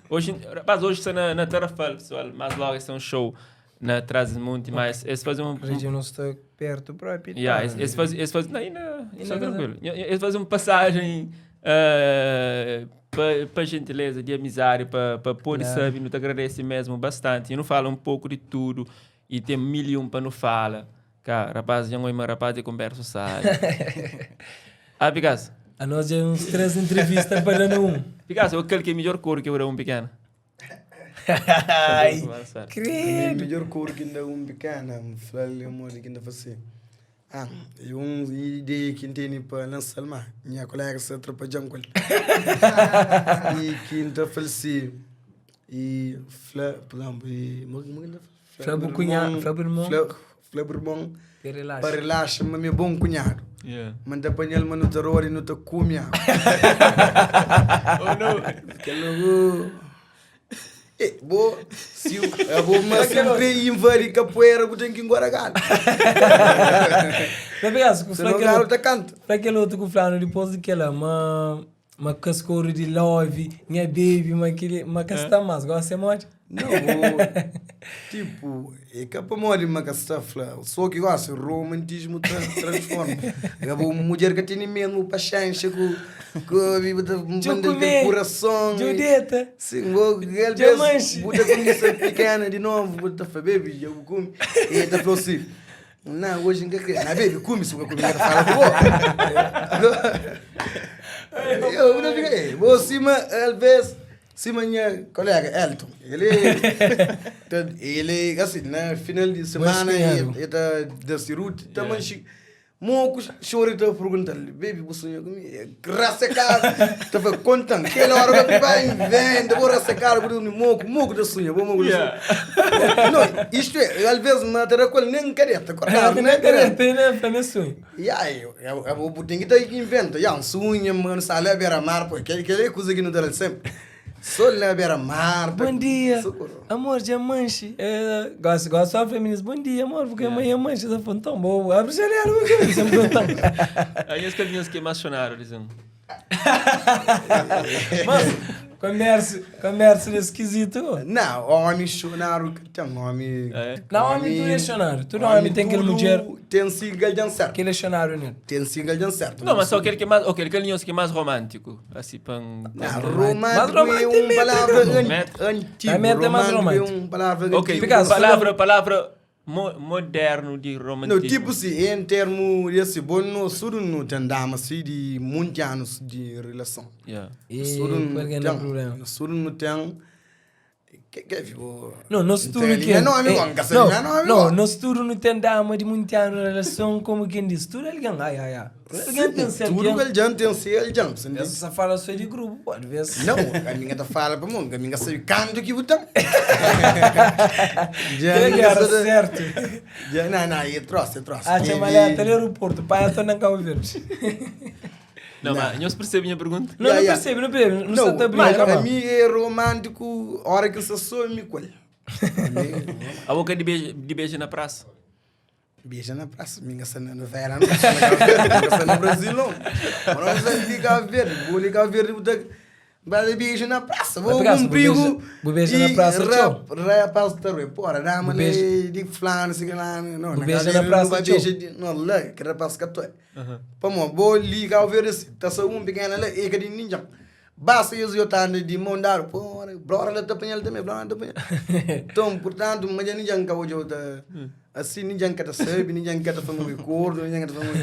B: Hoje, rapaz, hoje está na, na Tarrafal, pessoal. Mais logo, esse é um show na Trás-os-Monte, mas esse faz um, um
C: Região não está perto próprio.
B: Yeah, esse, esse faz, esse faz, não, ainda, está tranquilo. Esse faz uma passagem uh, pa, pa gentileza, de amizade, pa, pa poder
C: Yeah.
B: saber, não te agradece mesmo bastante. E não fala um pouco de tudo e tem mil e um para não fala. Cara, rapaz, já não é rapaz de conversa, sai. ah, Picasso.
C: A nós já é uns três entrevistas para dar um.
B: Picasso, aquele que é melhor cor que eu era um pequeno.
C: Ai,
D: A
C: credo.
D: melhor cor que ainda um pequeno, me fala amor que ainda faz Ah, e um ideia que tem para lançar lá, minha colega se atrapalhou com ele. E que ainda faleci e fla, por exemplo, e mo mo ainda
C: Fla pro cunhado, fla pro irmão.
D: Fla, fla pro irmão.
C: Que relaxa.
D: Para relaxa, mas meu bom cunhado.
B: Yeah.
D: Manda apanhar ele no terror e no te come.
B: Oh, não.
D: Que logo. Eh, bo, se eu, eu vou, mas sempre invadir capoeira, vou ter que engordar galo.
C: Mas Picasso,
D: Se
C: fla
D: não
C: aquele
D: galo
C: outro,
D: tá canto.
C: fla aquele outro que o Flávio depois daquela, uma, uma cascoro de love, minha baby, uma aquele, uma casta mais, gosta muito?
D: Não, vou, tipo, é que para morrer uma castafla, só que gosto, romantismo tra transforma. Acabou uma mulher que tem mesmo paciência com com a vida, manda
C: comer,
D: aquele coração.
C: Julieta.
D: Sim, vou, ele
C: Diamante.
D: Buta com essa pequena de novo, buta fa baby, eu come. E ele falou assim, não, hoje não quer. Não, baby, come, se eu comer, eu falo, vou. Eu não fiquei, vou cima, às vezes, cima minha colega, Elton, ele, ele, assim, na final de semana,
C: cunhado.
D: ele tá da Cirute, também, Moco chora tá perguntando, baby, você sonhou comigo? Rassecar, tá falando, contando, aquela hora que vai, vem, vou rassecar, vou moco, moco da sonha, vou moco da sonha. Não, isto é, às vezes, matar com nem careta, acordar, nem careta.
C: Tem, né? Pra mim sonho.
D: E aí, eu, eu, eu tenho que ter que inventa, já, um sonho, mano, sai lá beira-mar, pô, aquele, aquele coisa que não dá sempre. Só lá beira-mar.
C: Bom dia,
D: Socorro.
C: amor, diamante. É, gosto, gosto só feminista. Bom dia, amor, porque amanhã mancha. Tá falando tão bom. Abre a janela, porque sempre tão.
B: Aí os carinhos que mais choraram, dizem.
C: Mas, comércio, comércio esquisito.
D: Não, homem chorar, o que tem homem.
B: É?
C: Não, homem tudo é chorar. Tudo homem tem aquele
D: tudo
C: mulher,
D: Tem single de certo.
C: aquele chorar nele.
D: Tem single de certo.
B: Não, mas só aquele que é mais, aquele carinhoso que é mais romântico. Assim, para um...
D: Não,
C: Mais
D: romântico é
C: romântico
D: uma
C: mesmo,
D: palavra
C: né?
D: an-
B: Metro.
D: antiga.
C: A meta é mais
D: Romântico é
C: romântico.
D: uma palavra
B: Ok,
D: antiga.
C: Picasso,
B: palavra, palavra mo moderno de romantismo.
D: Não, tipo assim, em termos de assim, bom, no sul não tem dama assim de muitos anos de relação.
B: Yeah.
C: E
D: Sul não
C: qual que é o
D: tem.
C: problema?
D: No sul não tem. Que que tipo?
C: Não, nosso tudo
D: Tem
C: que
D: linha não, amigo,
C: é,
D: não,
C: não,
D: não, amigo.
C: não, nosso tudo não tem dama de muito ano de relação, como quem diz, tudo alguém, ai, ai, ai. Tudo alguém tem ser
D: Tudo que
C: alguém.
D: ele já tem ser ele já, você entende?
C: Essa fala só de grupo, pode ver.
D: Não, a minha tá fala para mim, a minha sabe canto que botão. Já
C: Que era certo.
D: Já não, não, é troço, é troço.
C: Ah, tinha malhada no aeroporto, pai, eu tô na Cabo Verde.
B: Não, mas nhos percebe minha pergunta?
C: Não, não percebe, não percebe. Não,
D: Não,
C: está brincar,
D: a mim é romântico, hora que eu sou me com ele.
B: A boca de beijo, de beijo na praça.
D: Beija na praça, minha cena na novela, não, não, no Brasil não. Mas nós de Cabo Verde, vou de Cabo Verde, vai beijo na praça, vou
C: Picasso,
D: com perigo.
C: vou beijar na praça, tchau.
D: Rapaz, tá ruim, porra, dá
C: Vou
D: mano,
C: beijar-
D: de fulano, sei lá, não,
C: Vou beijar na praça,
D: vai
C: tchau.
D: beijar, não, lá, que rapaz que tu é. Pô, vou ligar Cabo Verde, assim, tá só um pequeno lá, e que de ninja. Basta eu eu tá de mão dar, porra, brora lá tá apanhando também, brora tá apanhando. Então, portanto, mas já ninguém cá hoje eu tá assim, ninguém cá tá sabe, ninguém cá tá falando recordo, ninguém cá tá falando.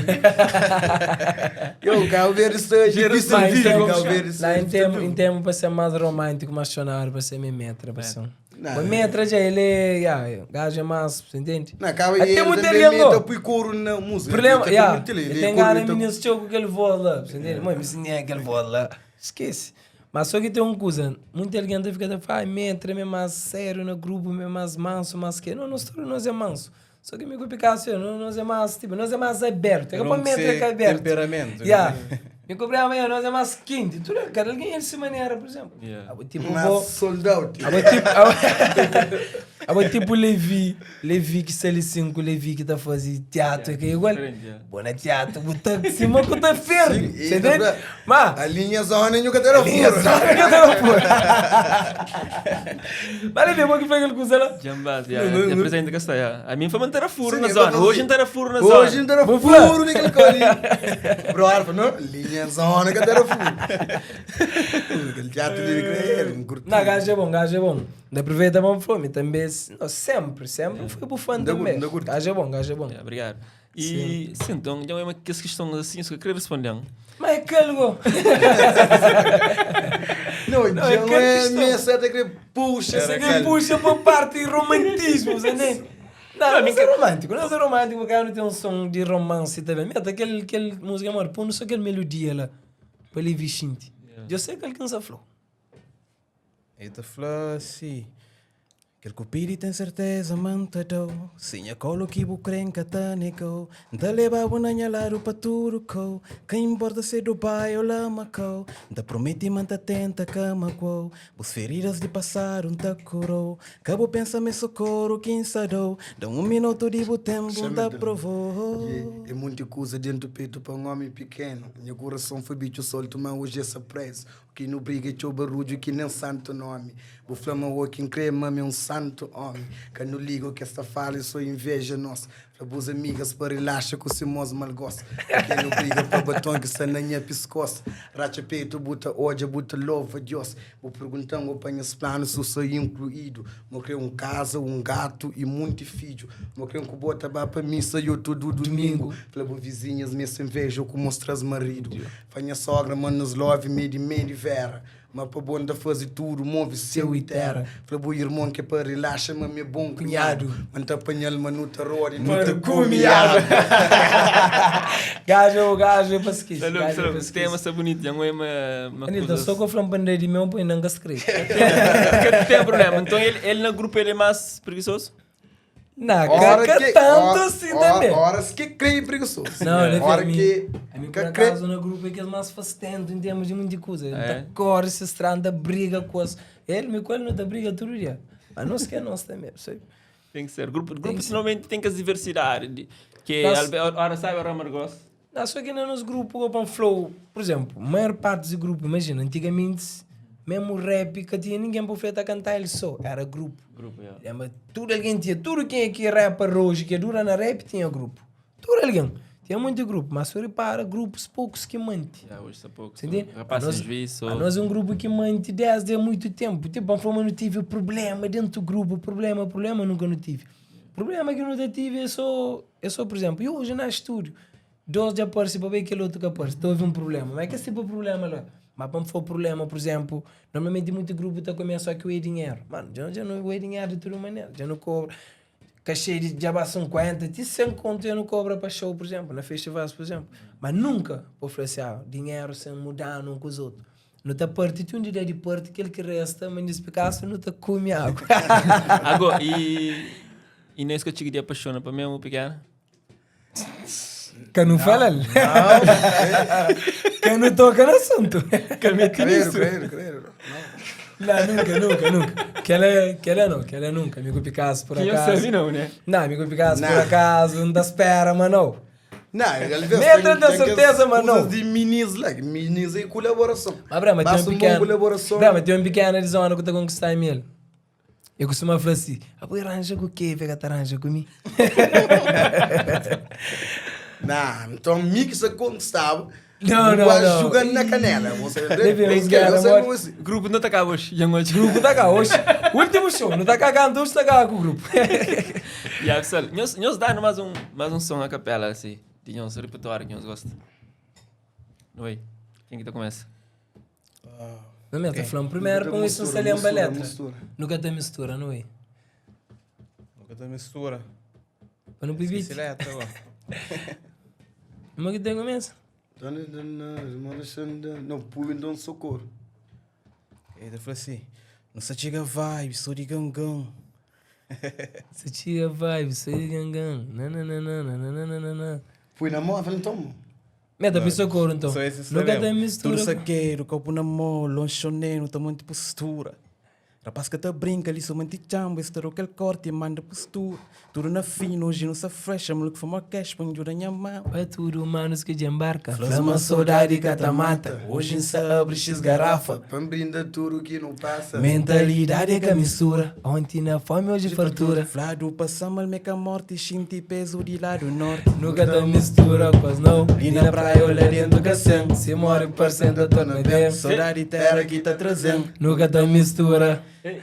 D: Eu Cabo Verde seja, difícil
C: Mas
D: vive,
C: então,
D: Cabo Verde
C: Lá em
D: seja.
C: termo, em termo para ser mais romântico, mais chonar, para ser meio metra, para ser.
D: Não.
C: O metra já ele é, yeah, gajo é mais, você entende?
D: Não, acaba
C: Até
D: ele
C: muito
D: também
C: ele
D: mete
C: go.
D: põe couro na música.
C: Problema,
D: Ele
C: yeah,
D: muito, ele
C: ele tem
D: couro,
C: gana
D: ele tá-
C: menino choco que ele voa lá, você entende? Mãe, me é aquele voa lá. Esquece. Mas só que tem uma coisa, muita gente fica a falar, ah, metra é mais sério no grupo, é mais manso, mais que. Não, nós todos nós é manso. Só que me Picasso, não, nós é mais, tipo, nós é mais aberto. É que
E: Não
C: para metra
E: ser
C: que é aberto.
E: temperamento,
C: Yeah. Me cobrar amanhã, nós é mais quente. Tudo, cada alguém é de maneira, por exemplo.
B: Yeah.
C: Ah, Tipo,
D: Mas
C: vou,
D: sold out.
C: Agora tipo, agora tipo Levi, Levi que se 5, Levi que tá fazendo teatro, que é igual.
B: Diferente, yeah.
C: Bom, é teatro, botar em cima que tá ferro.
D: Sim,
C: Você entende?
D: tá-
C: Mas,
D: A linha zona e o cadeira furo.
C: sabe que eu tava por. Mas Levi, como que foi aquele coisa lá?
B: Jambás, yeah, yeah. Apresenta que está, yeah. A mim foi manter a furo
D: Sim,
B: na
D: eu
B: zona.
D: vou
B: Hoje
D: fazer.
B: não era furo na zona.
D: Hoje não era
C: Vou falar.
D: furo naquele colinho. Bro, não? Linha zona, cadeira furo. Aquele teatro de crer, um curto.
C: Não, gajo é bom, gajo é bom. Da aproveita bom fome também. Não, sempre, sempre fui bufando
D: Ainda curto,
C: também.
D: ainda curto.
C: Gajo é bom, gajo é bom.
B: Yeah, obrigado. E sim, então, já é uma questão assim, só que eu queria responder.
C: Mas é que algo.
D: Não,
C: Não, é
D: não
C: que
D: é
C: questão.
D: minha certa que puxa.
C: Esse aqui puxa para parte de romantismo, você entende? Não, não é romântico, não é romântico, porque não tem um som de romance também. Mete aquele, aquele música, amor, põe só aquela melodia lá, para ele vestir. Eu sei que ele cansa flow.
E: Eita flossi Kel kupiri tem certeza mantado Sinha colo que bu crenca tanico Da leva bu na nhalaru pa turuco Quem importa se Dubai ou Lamacau Da promete manta tenta camaquo Bus feridas de passar um tacurou Cabo pensa me socorro quem sadou Dá um minuto de bu tempo da provou
D: É muita coisa dentro do peito para um homem pequeno. Meu coração foi bicho solto, mas hoje é surpresa. O que não briga é teu barulho, que nem santo nome. O flama o quem crê, mame é um santo homem. Que não liga o que esta fala, eu sou inveja nossa. Para boas amigas, para relaxa com o Simões malgoça. Quem não briga para batom que está na minha pescoço. Racha peito, buta ódio, buta louva, Deus. Vou perguntando, vou apanhar esse plano, se eu sou incluído. Vou querer um casa, um gato e muito filho. Vou querer um cubota para missa eu todo domingo. Fala para vizinhas, me sem inveja, com mostras marido. Fanha sogra, manos love, meio de meio de vera. Mas para bom da fazer tudo, move céu e terra. Fala para irmão que é para relaxa, mas meu bom cunhado. Manta apanhar, mas não te roda, não te
C: Cumiado. Gajo, gajo, é para esquecer.
B: Sabe,
C: Gajo é
B: sabe,
C: para
B: o tema
C: esquecer.
B: está bonito, já não é uma, uma
C: Anitta,
B: coisa...
C: só com o flampandeiro de meu, põe não escreve.
B: Que tem problema. Então ele, ele no grupo ele é mais preguiçoso?
C: Não,
D: Hora
C: que,
D: que,
C: tanto
D: hora-
C: assim
D: hora-
C: também.
D: Horas que crê preguiçoso.
C: Não, ele
D: Hora
C: a mim,
D: que
C: a mim
D: que
C: por
D: crê.
C: acaso no grupo é que ele mais faz tanto em termos de muita coisa. Ele
B: É?
C: tá corre, se estranda, briga com as... Ele me colhe não tá briga todo dia. Mas nós que é nós também, sabe?
B: Tem que ser. Grupo, grupo normalmente tem que as diversidade. de- Que
C: Nós-
B: albe- ora sabe, ora amargoso.
C: Não, só que no nosso grupo, o Open Flow, por exemplo, a maior parte do grupo, imagina, antigamente, mesmo rap, que tinha ninguém para oferecer a cantar ele só, era grupo.
B: Grupo, yeah.
C: Lembra? Tudo alguém tinha, tudo quem aqui rapper hoje, que dura na rap, tinha grupo. Tudo alguém. Tinha muito grupo, mas se repara, grupos poucos que mantêm.
B: Yeah, hoje está pouco.
C: Você entende?
B: Rapaz,
C: A nós-
B: sem juízo.
C: A nós é um grupo que mantém desde há muito tempo. Tipo, a forma não tive problema dentro do grupo, problema, problema nunca não tive. Problema que eu nunca tive é só, por exemplo, eu hoje na estúdio, dois já aparece para ver aquele outro que aparece, então houve um problema. Mas é que esse tipo de problema lá? Mas para for problema, por exemplo, normalmente muito grupo tá começando a que o dinheiro. Mano, já, já não é dinheiro de toda maneira, já não cobra. Cachê de já 50, de 100 conto eu não cobra para show, por exemplo, na festivais, por exemplo. Mas nunca oferecer ah, dinheiro sem mudar um com os outros. Não tá parte, tu um dia de parte, aquele que resta, mas nesse Picasso não tá come água.
B: Agora, e... E nem que eu te apaixona para mesmo, pequeno?
C: Ka nu fala-l. Ka nu toka na asuntu.
B: Ka mete
D: Credo,
B: nisso.
D: credo, credo.
C: Não, nunca, nunca, nunca. Kela, kela não, kela nunca. Mi ku Picasso por
B: Que eu
C: acaso.
B: sabe não, né?
C: Não, mi ku Picasso por
D: Não.
C: acaso, não tá espera, mas não.
D: Não, às vezes
C: Nem tenho
D: tem
C: certeza, mas não.
D: Coisas de minis lá, que minis é colaboração.
C: Mas, Brahma, tem
D: Basta
C: um
D: uma
C: pequeno.
D: colaboração.
C: Brahma, tem um pequeno de zona que tá conquistar ele. Eu costumo falar assim, ah, pô, arranja com o quê? Pega, te arranja comigo.
D: Não, então mim que se conquistava.
C: Não, não,
D: vou
C: não.
D: jogando na canela. Você
C: Deve
D: entende?
C: uns caras,
D: Eu sei
C: amor.
D: como assim.
B: Grupo não tá cá hoje. Já hoje.
C: Grupo tá cá hoje. Último show, não tá cagando hoje, tá cá com o grupo.
B: Yeah, pessoal, nós, nós dá mais um, mais um som a capela, assim, de nosso repertório que nós gosta. Oi, quem que tu começa?
C: Não, meu, tá falando primeiro,
D: Nunca
C: com isso não se
D: mistura,
C: lembra a
D: mistura,
C: letra.
D: mistura.
C: Nunca te mistura, não é?
E: Nunca te mistura.
C: Para não
E: Esqueci
C: pedir.
E: letra agora.
C: Mas que tem começa?
D: Não, pule então socorro.
E: Ele falou assim: Não se chega vibe, sou de gangão.
C: Se tira vibe, se gangan. Nananana.
D: Fui na mão, falei, então.
C: Meta, por socorro então.
E: Só esse
C: Nunca
E: mesmo.
C: te mistura.
E: Tudo saqueiro, copo na mão, lanchonete, tamanho de postura. Rapaz que tá brinca ali, somente chamba, estourou aquele corte e manda postura. Tudo na fina, hoje não se fresh, maluco fuma cash, põe dura na mão.
C: Vai tudo, manos que embarca.
E: Flama saudade que te mata, hoje se abre X garrafa.
D: Pão brinda tudo que não passa.
C: Mentalidade é que mistura. Ontem na fome, hoje fartura.
E: Flado passa mal, meca morte, xinti peso de lá do norte.
C: Nunca te mistura, quase não.
E: Ali na praia, olha dentro que sem.
C: Se morre, parcento, torna bem.
E: Saudade terra que tá trazendo.
C: Nunca te mistura.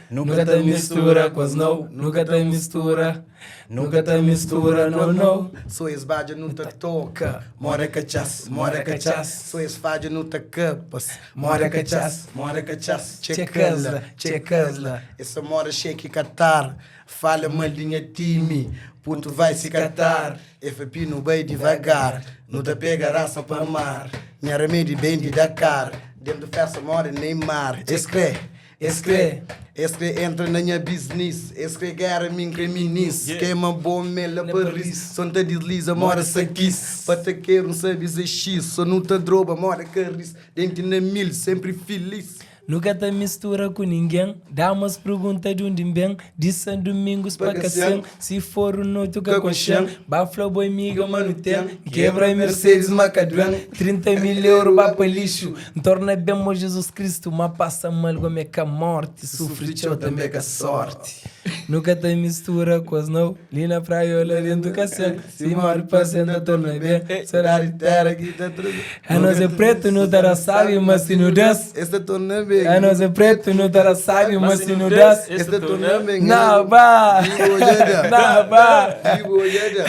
E: Nunca
C: Nunca
E: te
C: te mistura, quase não. Nunca te mistura. Nunca te mistura, não, não.
D: Sou esbadja, não te toca. Mora cachaça, mora cachaça. Sou esfadja, não te capas. Mora cachaça, mora cachaça.
C: Checasla, checasla.
D: Essa mora cheque Qatar. Fala malinha time. Puto vai se catar. FP no bem devagar. Não te pega raça pra mar. Minha remédio bem de Dakar. Dentro festa mora Neymar. Escreve, escreve. Escreve entra na minha business. Escreve guerra, mim creminis. Queima bom mela Paris. Só te desliza, mora saquis. Pataqueiro, não sabe se é X. Só não te droba, mora carris. Dente na mil, sempre feliz.
C: Nunca te mistura com ninguém. Dá umas perguntas de onde vem. De São Domingos pra
D: Pra
C: Cacém.
D: Cacém.
C: Se for o noite, que
D: Ca
C: colchão.
D: colchão.
C: Bafla boi miga, mano tem.
D: Quebra
C: Quebra Mercedes, Macaduan. 30 mil euros, vá para lixo. Torna bem, mo Jesus Cristo. Mas passa mal, como é que a morte. Sofre tchau também com a sorte. Nunca te mistura com as não. Ali na praia, olha dentro do cacém. Se morre, passando, torna bem. Será de
D: Terra que tá trazendo.
C: A nós é preto, não dará sabe, mas se não desce.
D: Esta torna bem.
C: A nós é preto, não dará sabe, mas se não desce.
D: Esta torna bem.
C: Não, vá!
D: Digo, olha.
C: Não, vá!
D: Digo, olha.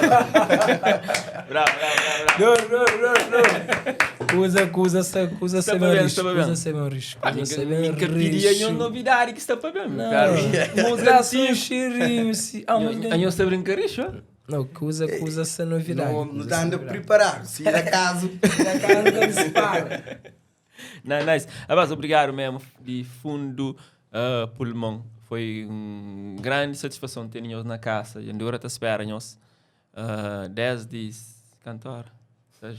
B: Bravo, bravo, bravo, bravo.
C: Não, não, não, não. Cusa, cusa, cusa,
B: Está
C: ser
B: pra
C: meu
B: bem,
C: risco.
B: está pra bem.
C: Cusa ser meu risco.
B: Ah,
C: Cusa
B: nunca,
C: ser meu
B: nunca pedia
C: risco.
B: nenhuma novidade que está para bem, meu
C: Não.
B: caro. Música
C: Dá só um
B: antiga.
C: cheirinho. se- Ah, mas
B: A nós está brincando, isso?
C: Não, cusa, cusa ser novidade.
D: Não, não
C: Cusa
D: tá
C: ser
D: andando
C: novidade.
D: preparado. Se acaso.
C: Da casa não dispara.
B: Não, nice. Abbas, obrigado mesmo, de fundo ah, pulmão. Foi uma grande satisfação ter nós na casa. E agora te espera nós. Uh, 10 de cantor.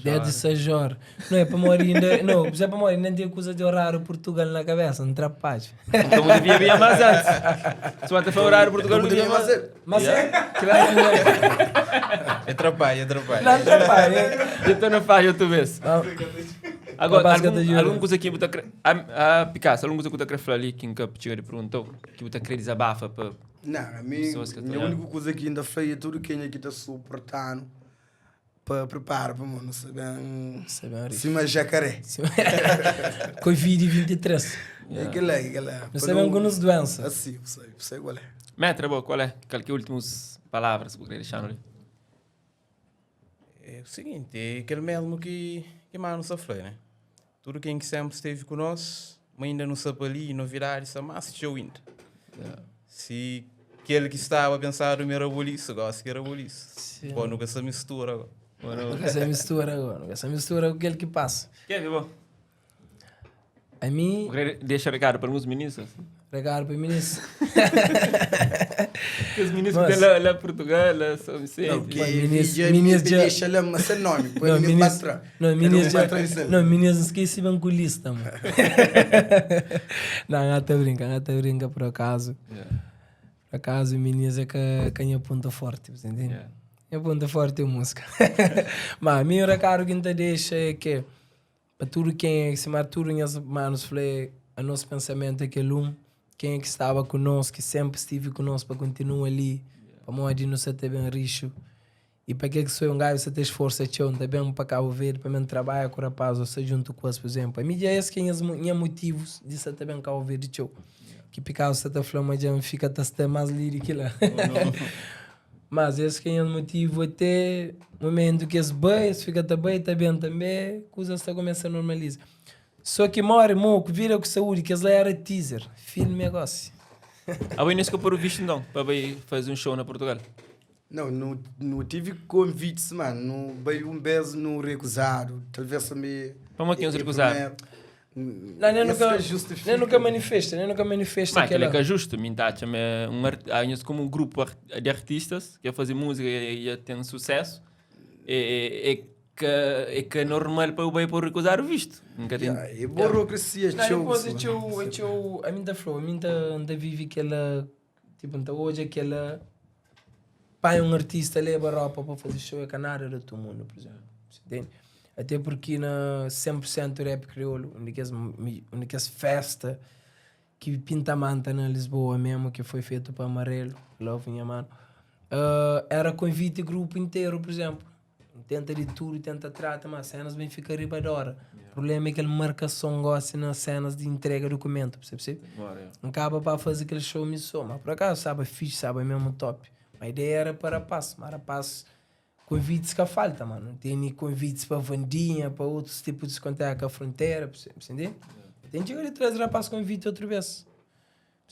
C: 10 de 6 horas. Não é para morrer ainda. Não, já para morrer ainda tem coisa de horário Portugal na cabeça, não atrapalha.
B: Então devia vir mais antes. Se até foi horário Portugal,
D: Não
B: devia
D: devia
B: mais
D: mais.
C: Mas é.
E: É trabalho, é trabalho.
C: Não atrapalha.
B: Então não faz outra vez.
C: Ah,
B: Agora,
C: Rapaz, que eu
B: algum,
C: te juro.
B: alguma coisa que você a, a Picasso, alguma coisa que você quer falar ali que nunca chega de perguntou, que você quer desabafa para
D: Não, a mim,
B: Pessoas que eu tô
D: a
B: olhando.
D: única coisa que ainda feia é tudo quem aqui está suportando para preparar para mano, saber.
C: Saber um risco.
D: Cima jacaré.
C: Covid-23.
D: É aquele é, aquele é.
C: Não sabemos que nos doença.
D: Assim, sei, sei qual é.
B: Metra, boa, qual é? Qual que é últimas palavras que você quer deixar ali?
E: É o seguinte, é aquele mesmo que, que mais não sofreu, né? Tudo quem que sempre esteve conosco, mas ainda não sabe ali, novidade, só mais show ainda. Se aquele que estava a pensar no era boliço, gosta que era boliço.
C: Sim.
E: Pô, nunca se mistura agora.
C: Nunca se mistura agora. Nunca se mistura com aquele que passa.
B: Quer ver, bom?
C: A mim,
B: Deixa recado para alguns ministros.
C: Regalo para ministro.
B: Kes minis ki ten la, la Portugal, la São Vicente.
D: Não, que
C: Mas minis-
D: fidja
C: minis já-
D: deixa lá, mas sem nome. Põe
C: Não,
D: minis
C: minis,
D: para trás.
C: não,
D: Cada
C: minis
D: um
C: já,
D: para trás dele.
C: não, minis não esqueci bem com lista, mano. Não, não te brinca, não te brinca por acaso.
B: Yeah.
C: Por acaso, minis é que, que é ponto forte, você entende?
B: Yeah.
C: Minha ponto forte é música. Mas, meu recado que te deixa é que, para tudo quem é que se tudo minhas manos, falei, a nosso pensamento é aquele um, quem é que estava conosco, que sempre esteve conosco, para continuar ali, para morrer não ser bem richo. E para que que sou um gajo, você tem esforço, é tchau, tá bem para Cabo Verde, para mim trabalhar com o rapaz, ou seja, junto com as, por exemplo. A mídia é esse que é os motivos de ser também Cabo Verde, tchau. Que Picasso está falando, mas já fica até mais lírico lá. Mas esse que é o motivo até o momento que esse bem, esse fica também, tá bem também, coisa está começa a normalizar. Só que morre, moco, vira com saúde, que esse lá era teaser, filme negócio.
B: Ah, bem, nesse que eu pôr o visto então, para ir fazer um show na Portugal.
D: Não, não, não tive convites, mano. Não, bem um beijo não recusado. Talvez também.
B: Como é que eles recusaram?
C: Não, nem
D: Esse
C: nunca,
D: que justifica.
C: nem nunca manifesta, nem nunca manifesta
B: Mas aquilo é
C: aquela...
B: que é justo, me tá, chama um art- há uns como um grupo ar- de artistas que fazem música e, e tem sucesso. É, é, é que é que é normal para o bem por recusar o visto. Nunca tem.
D: Yeah, e burocracia,
C: Não,
D: tchau.
C: depois é teu, é teu, a mim tá flow, a mim tá, anda vive aquela, tipo, então hoje aquela, pai um artista leva roupa para fazer show é canário do todo mundo, por exemplo, você entende? Até porque na 100% rap crioulo, onde que as, onde que as festa que pinta manta na Lisboa mesmo, que foi feito para amarelo, love minha mano, ah, era convite grupo inteiro, por exemplo. Tenta de tudo, tenta trata, mas cenas bem fica riba da hora. O problema é que ele marcação gosta nas cenas de entrega de documento, percebe? Não acaba para fazer aquele show me soma. Por acaso, sabe, fixe, sabe, é mesmo top. A ideia era para passo, mas rapaz, convites que falta, mano. Tem convites para Vandinha, para outros tipos de discoteca, a fronteira, percebe? Tem que ir trazer rapaz convite outra vez.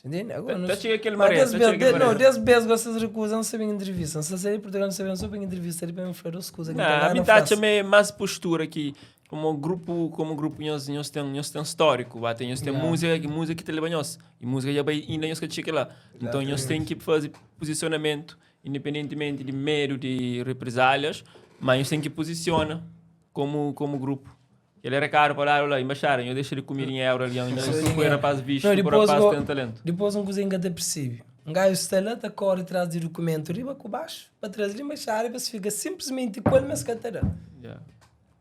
C: Entende? Agora,
B: Tá- tá chega aquele
C: Mas
B: maré,
C: dez
B: tá
C: vezes-
B: chega aquele
C: Não,
B: maré.
C: 10 vezes vocês recusam, não sabem entrevista. Não sei se Portugal não sabem, só bem entrevista. Ele bem me falou, escusa.
B: Não, a mim tá chama mais postura aqui. Como grupo, como grupo nós nós tem nós tem histórico, ba, tem nós tem música, que música que te leva nós. E música já vai ainda nós que chega lá. Então nós tem que fazer posicionamento independentemente de medo de represálias, mas nós tem que posiciona como como grupo. Ele era caro para lá, lá embaixada, eu deixo ele comer em euro ali, ainda não foi rapaz visto,
C: Não,
B: por
C: depois
B: rapaz
C: go-
B: tem talento.
C: Depois um cozinho que até percebe. Um gajo está lá, tá corre atrás de documento, riba com baixo, para trás de embaixada, e fica simplesmente com ele, mas que tá lá.
B: Yeah.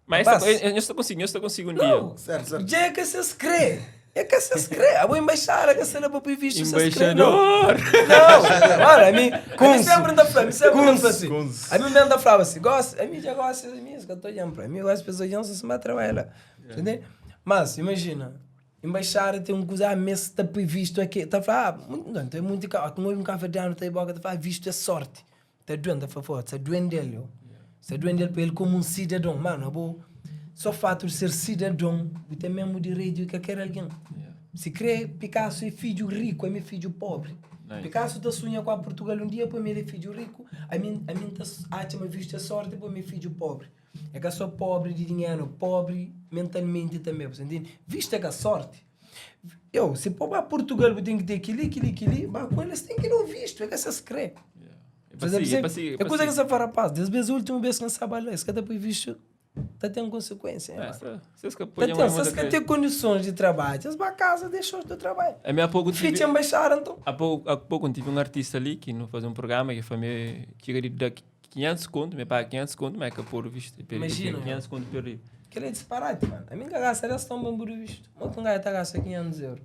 B: Mas
C: Rapaz.
B: essa, eu, eu só consigo, eu só consigo um dia.
C: Não,
D: Certo, certo.
C: Já é que se crê. É que se crê. A boa embaixada que se leva para o visto, se crê. Não.
B: Embaixador!
C: Não, olha, a mim, a mim sempre anda falando, a mim sempre anda falando assim.
E: Cunso.
C: A mim mesmo anda falando assim, gosta, a mim já gosta de mim, que eu estou olhando para mim, gosta de pessoas que se vai trabalhar lá. Entendeu? Mas, imagina, embaixada tem um coisa, ah, mas está previsto aqui, está a falar, ah, muito, não, tem muito, como um café de ano, tem boca, está a falar, visto é sorte. Está doendo, está a falar, está doendo dele, está doendo dele para ele como um cidadão, mano, eu vou, só o fato de ser cidadão, eu tenho mesmo direito de qualquer alguém. Se crê, Picasso é filho rico, é meu filho pobre.
B: Nice.
C: Picasso tá sonha com a Portugal um dia, para mim ele é filho rico, a mim, a mim tá acha uma vista sorte para meu filho pobre. É que eu sou pobre de dinheiro, pobre mentalmente também, você entende? Vista que a sorte. Eu, se pôr para Portugal, eu tenho que ter aquilo, aquilo, aquilo, mas com eles tem que não visto, é que você se crê.
B: É
C: Você
B: pra seguir, é
C: percebe?
B: pra seguir, é
C: É
B: pra
C: coisa que
B: seguir.
C: você fala, rapaz, desde a última vez que não sabe lá, esse cara depois visto, tá tendo consequência.
B: É,
C: mano.
B: Vocês que
C: Tá
B: apoiam
C: tendo,
B: uma
C: vocês que têm condições de trabalho, vocês para casa, deixou do trabalho.
B: A mim há pouco tive,
C: Fique embaixada, então.
B: há pouco tive um artista ali que não fazia um programa que foi me chega de dar 500 conto, me paga 500 conto, mas é que pôr o visto.
C: Imagina.
B: 500 conto perdi.
C: Aquele é disparate, mano. A minha cagaça era só um bambu do visto. Mas um gajo tá gastando 500 euros.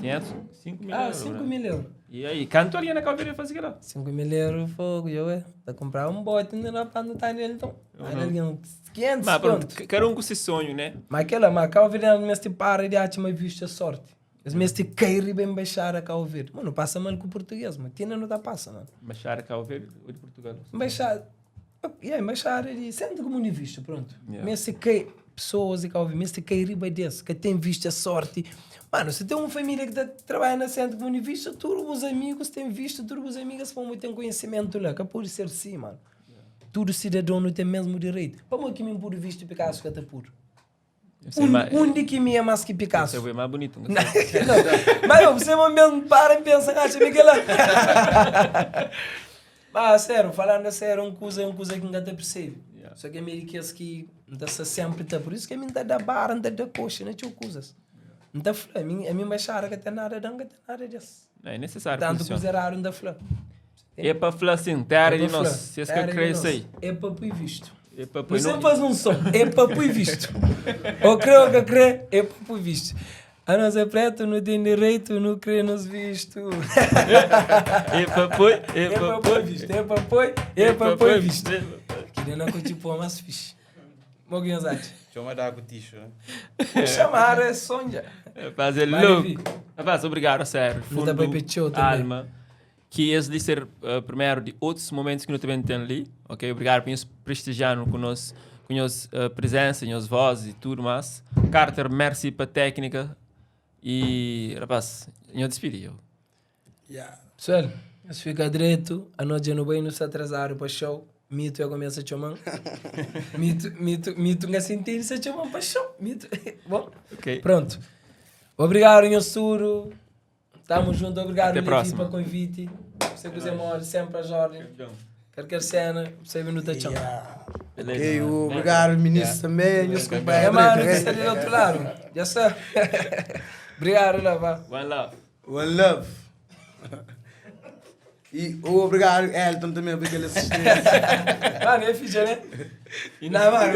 B: 500? 5 mil
C: Ah,
B: euros.
C: 5
B: né?
C: mil euros.
B: E aí, canto ali na caveira faz aquilo lá.
C: 5 mil euros, fogo, eu é. Tá comprar um bote, não dá pra não tá nele, então. Aí alguém, 500
B: Mas pronto,
C: conto.
B: cada um com seu sonho, né?
C: Mas aquela, mas cá o mesmo te para de arte, mas visto a sorte. Eles mesmo te cair bem baixar a cá o verde. Mano, passa mal com o português, mano. Tina não dá passa, mano.
B: Baixar a Cabo Verde ou de Portugal.
C: Embaixada. Yeah, embaixada de centro como visto, pronto.
B: Yeah.
C: Mesmo se cai pessoas e cá ouvir, mesmo se cai riba desse, que tem visto a sorte. Mano, se tem uma família que tá, trabalha na centro como visto, todos os amigos têm visto, todos os amigos vão ter conhecimento lá, que pode ser sim, mano. Todo cidadão não tem mesmo direito. Como é que me puro visto Picasso que tá puro? Undi ki mi é más ki Picasso?
B: Esse é mais bonito.
C: Não, mas eu, você mesmo para e pensa, acha que lá. Mas sério, falando a sério, um coisa, um coisa que nunca te percebe.
B: Yeah.
C: Só que é meio que esse que não está sempre tá, por isso que a mim tá da barra, não tá da coxa, não tinha coisas. Não tá flã, a mim a mim baixara que tem nada, não tem nada disso.
B: É necessário.
C: Tanto
B: funciona.
C: coisa raro não dá flã.
B: É para falar assim, terra
C: É
B: de
C: pra
B: nós.
C: flã,
B: Se esse
C: terra
B: que
C: de
B: cresce
C: nós.
B: aí.
C: É para pôr visto.
B: É para pôr
C: Não sempre faz um som, é para pôr visto. Ou crê ou que crê, é para pôr visto. A nós é preto, não tem direito, não crê nos visto.
B: É para pôr, é
C: É
B: para
C: para
B: pôr.
C: pôr visto, é para pôr, é para pôr visto.
B: É pra pôr.
C: Queria não que tipo mais fixe. Moguinho Zati.
E: Chama de água ticho, né?
C: Chamar é sonja.
B: Rapaz, é
C: Vai,
B: louco.
C: Levi.
B: Rapaz, obrigado, sério.
C: Não dá
B: Fundo,
C: pra pedir também.
B: alma. Que esse de ser primeiro de outros momentos que nós também temos ali. Ok? Obrigado por nos prestigiar conosco, com a presença, com as vozes e tudo mais. Carter, merci para a técnica. E, rapaz, eu despedi. Eu.
D: Yeah.
C: Pessoal, se fica direito, a noite no banho não se atrasaram para show. Mito eu começo a chamar. Mito, mito, mito, não se entende se chamar para show. Mito. Bom,
B: Ok.
C: pronto. Obrigado, Nho Suro. Tamo junto, obrigado,
B: Até
C: Levi,
B: próxima.
C: para o convite. Se quiser mole, sempre às ordens. Qualquer cena, você me nota tchau.
D: Yeah.
B: Beleza.
D: Ok,
B: mano.
D: obrigado, ministro também, meus
C: É,
D: companheiros.
C: mano, que está ali do outro lado. Já sabe. Obrigado, Lava.
B: One love.
D: One love. E obrigado, Elton, também, por aquela assistência.
C: Mano, é ficha, né? Não, mano.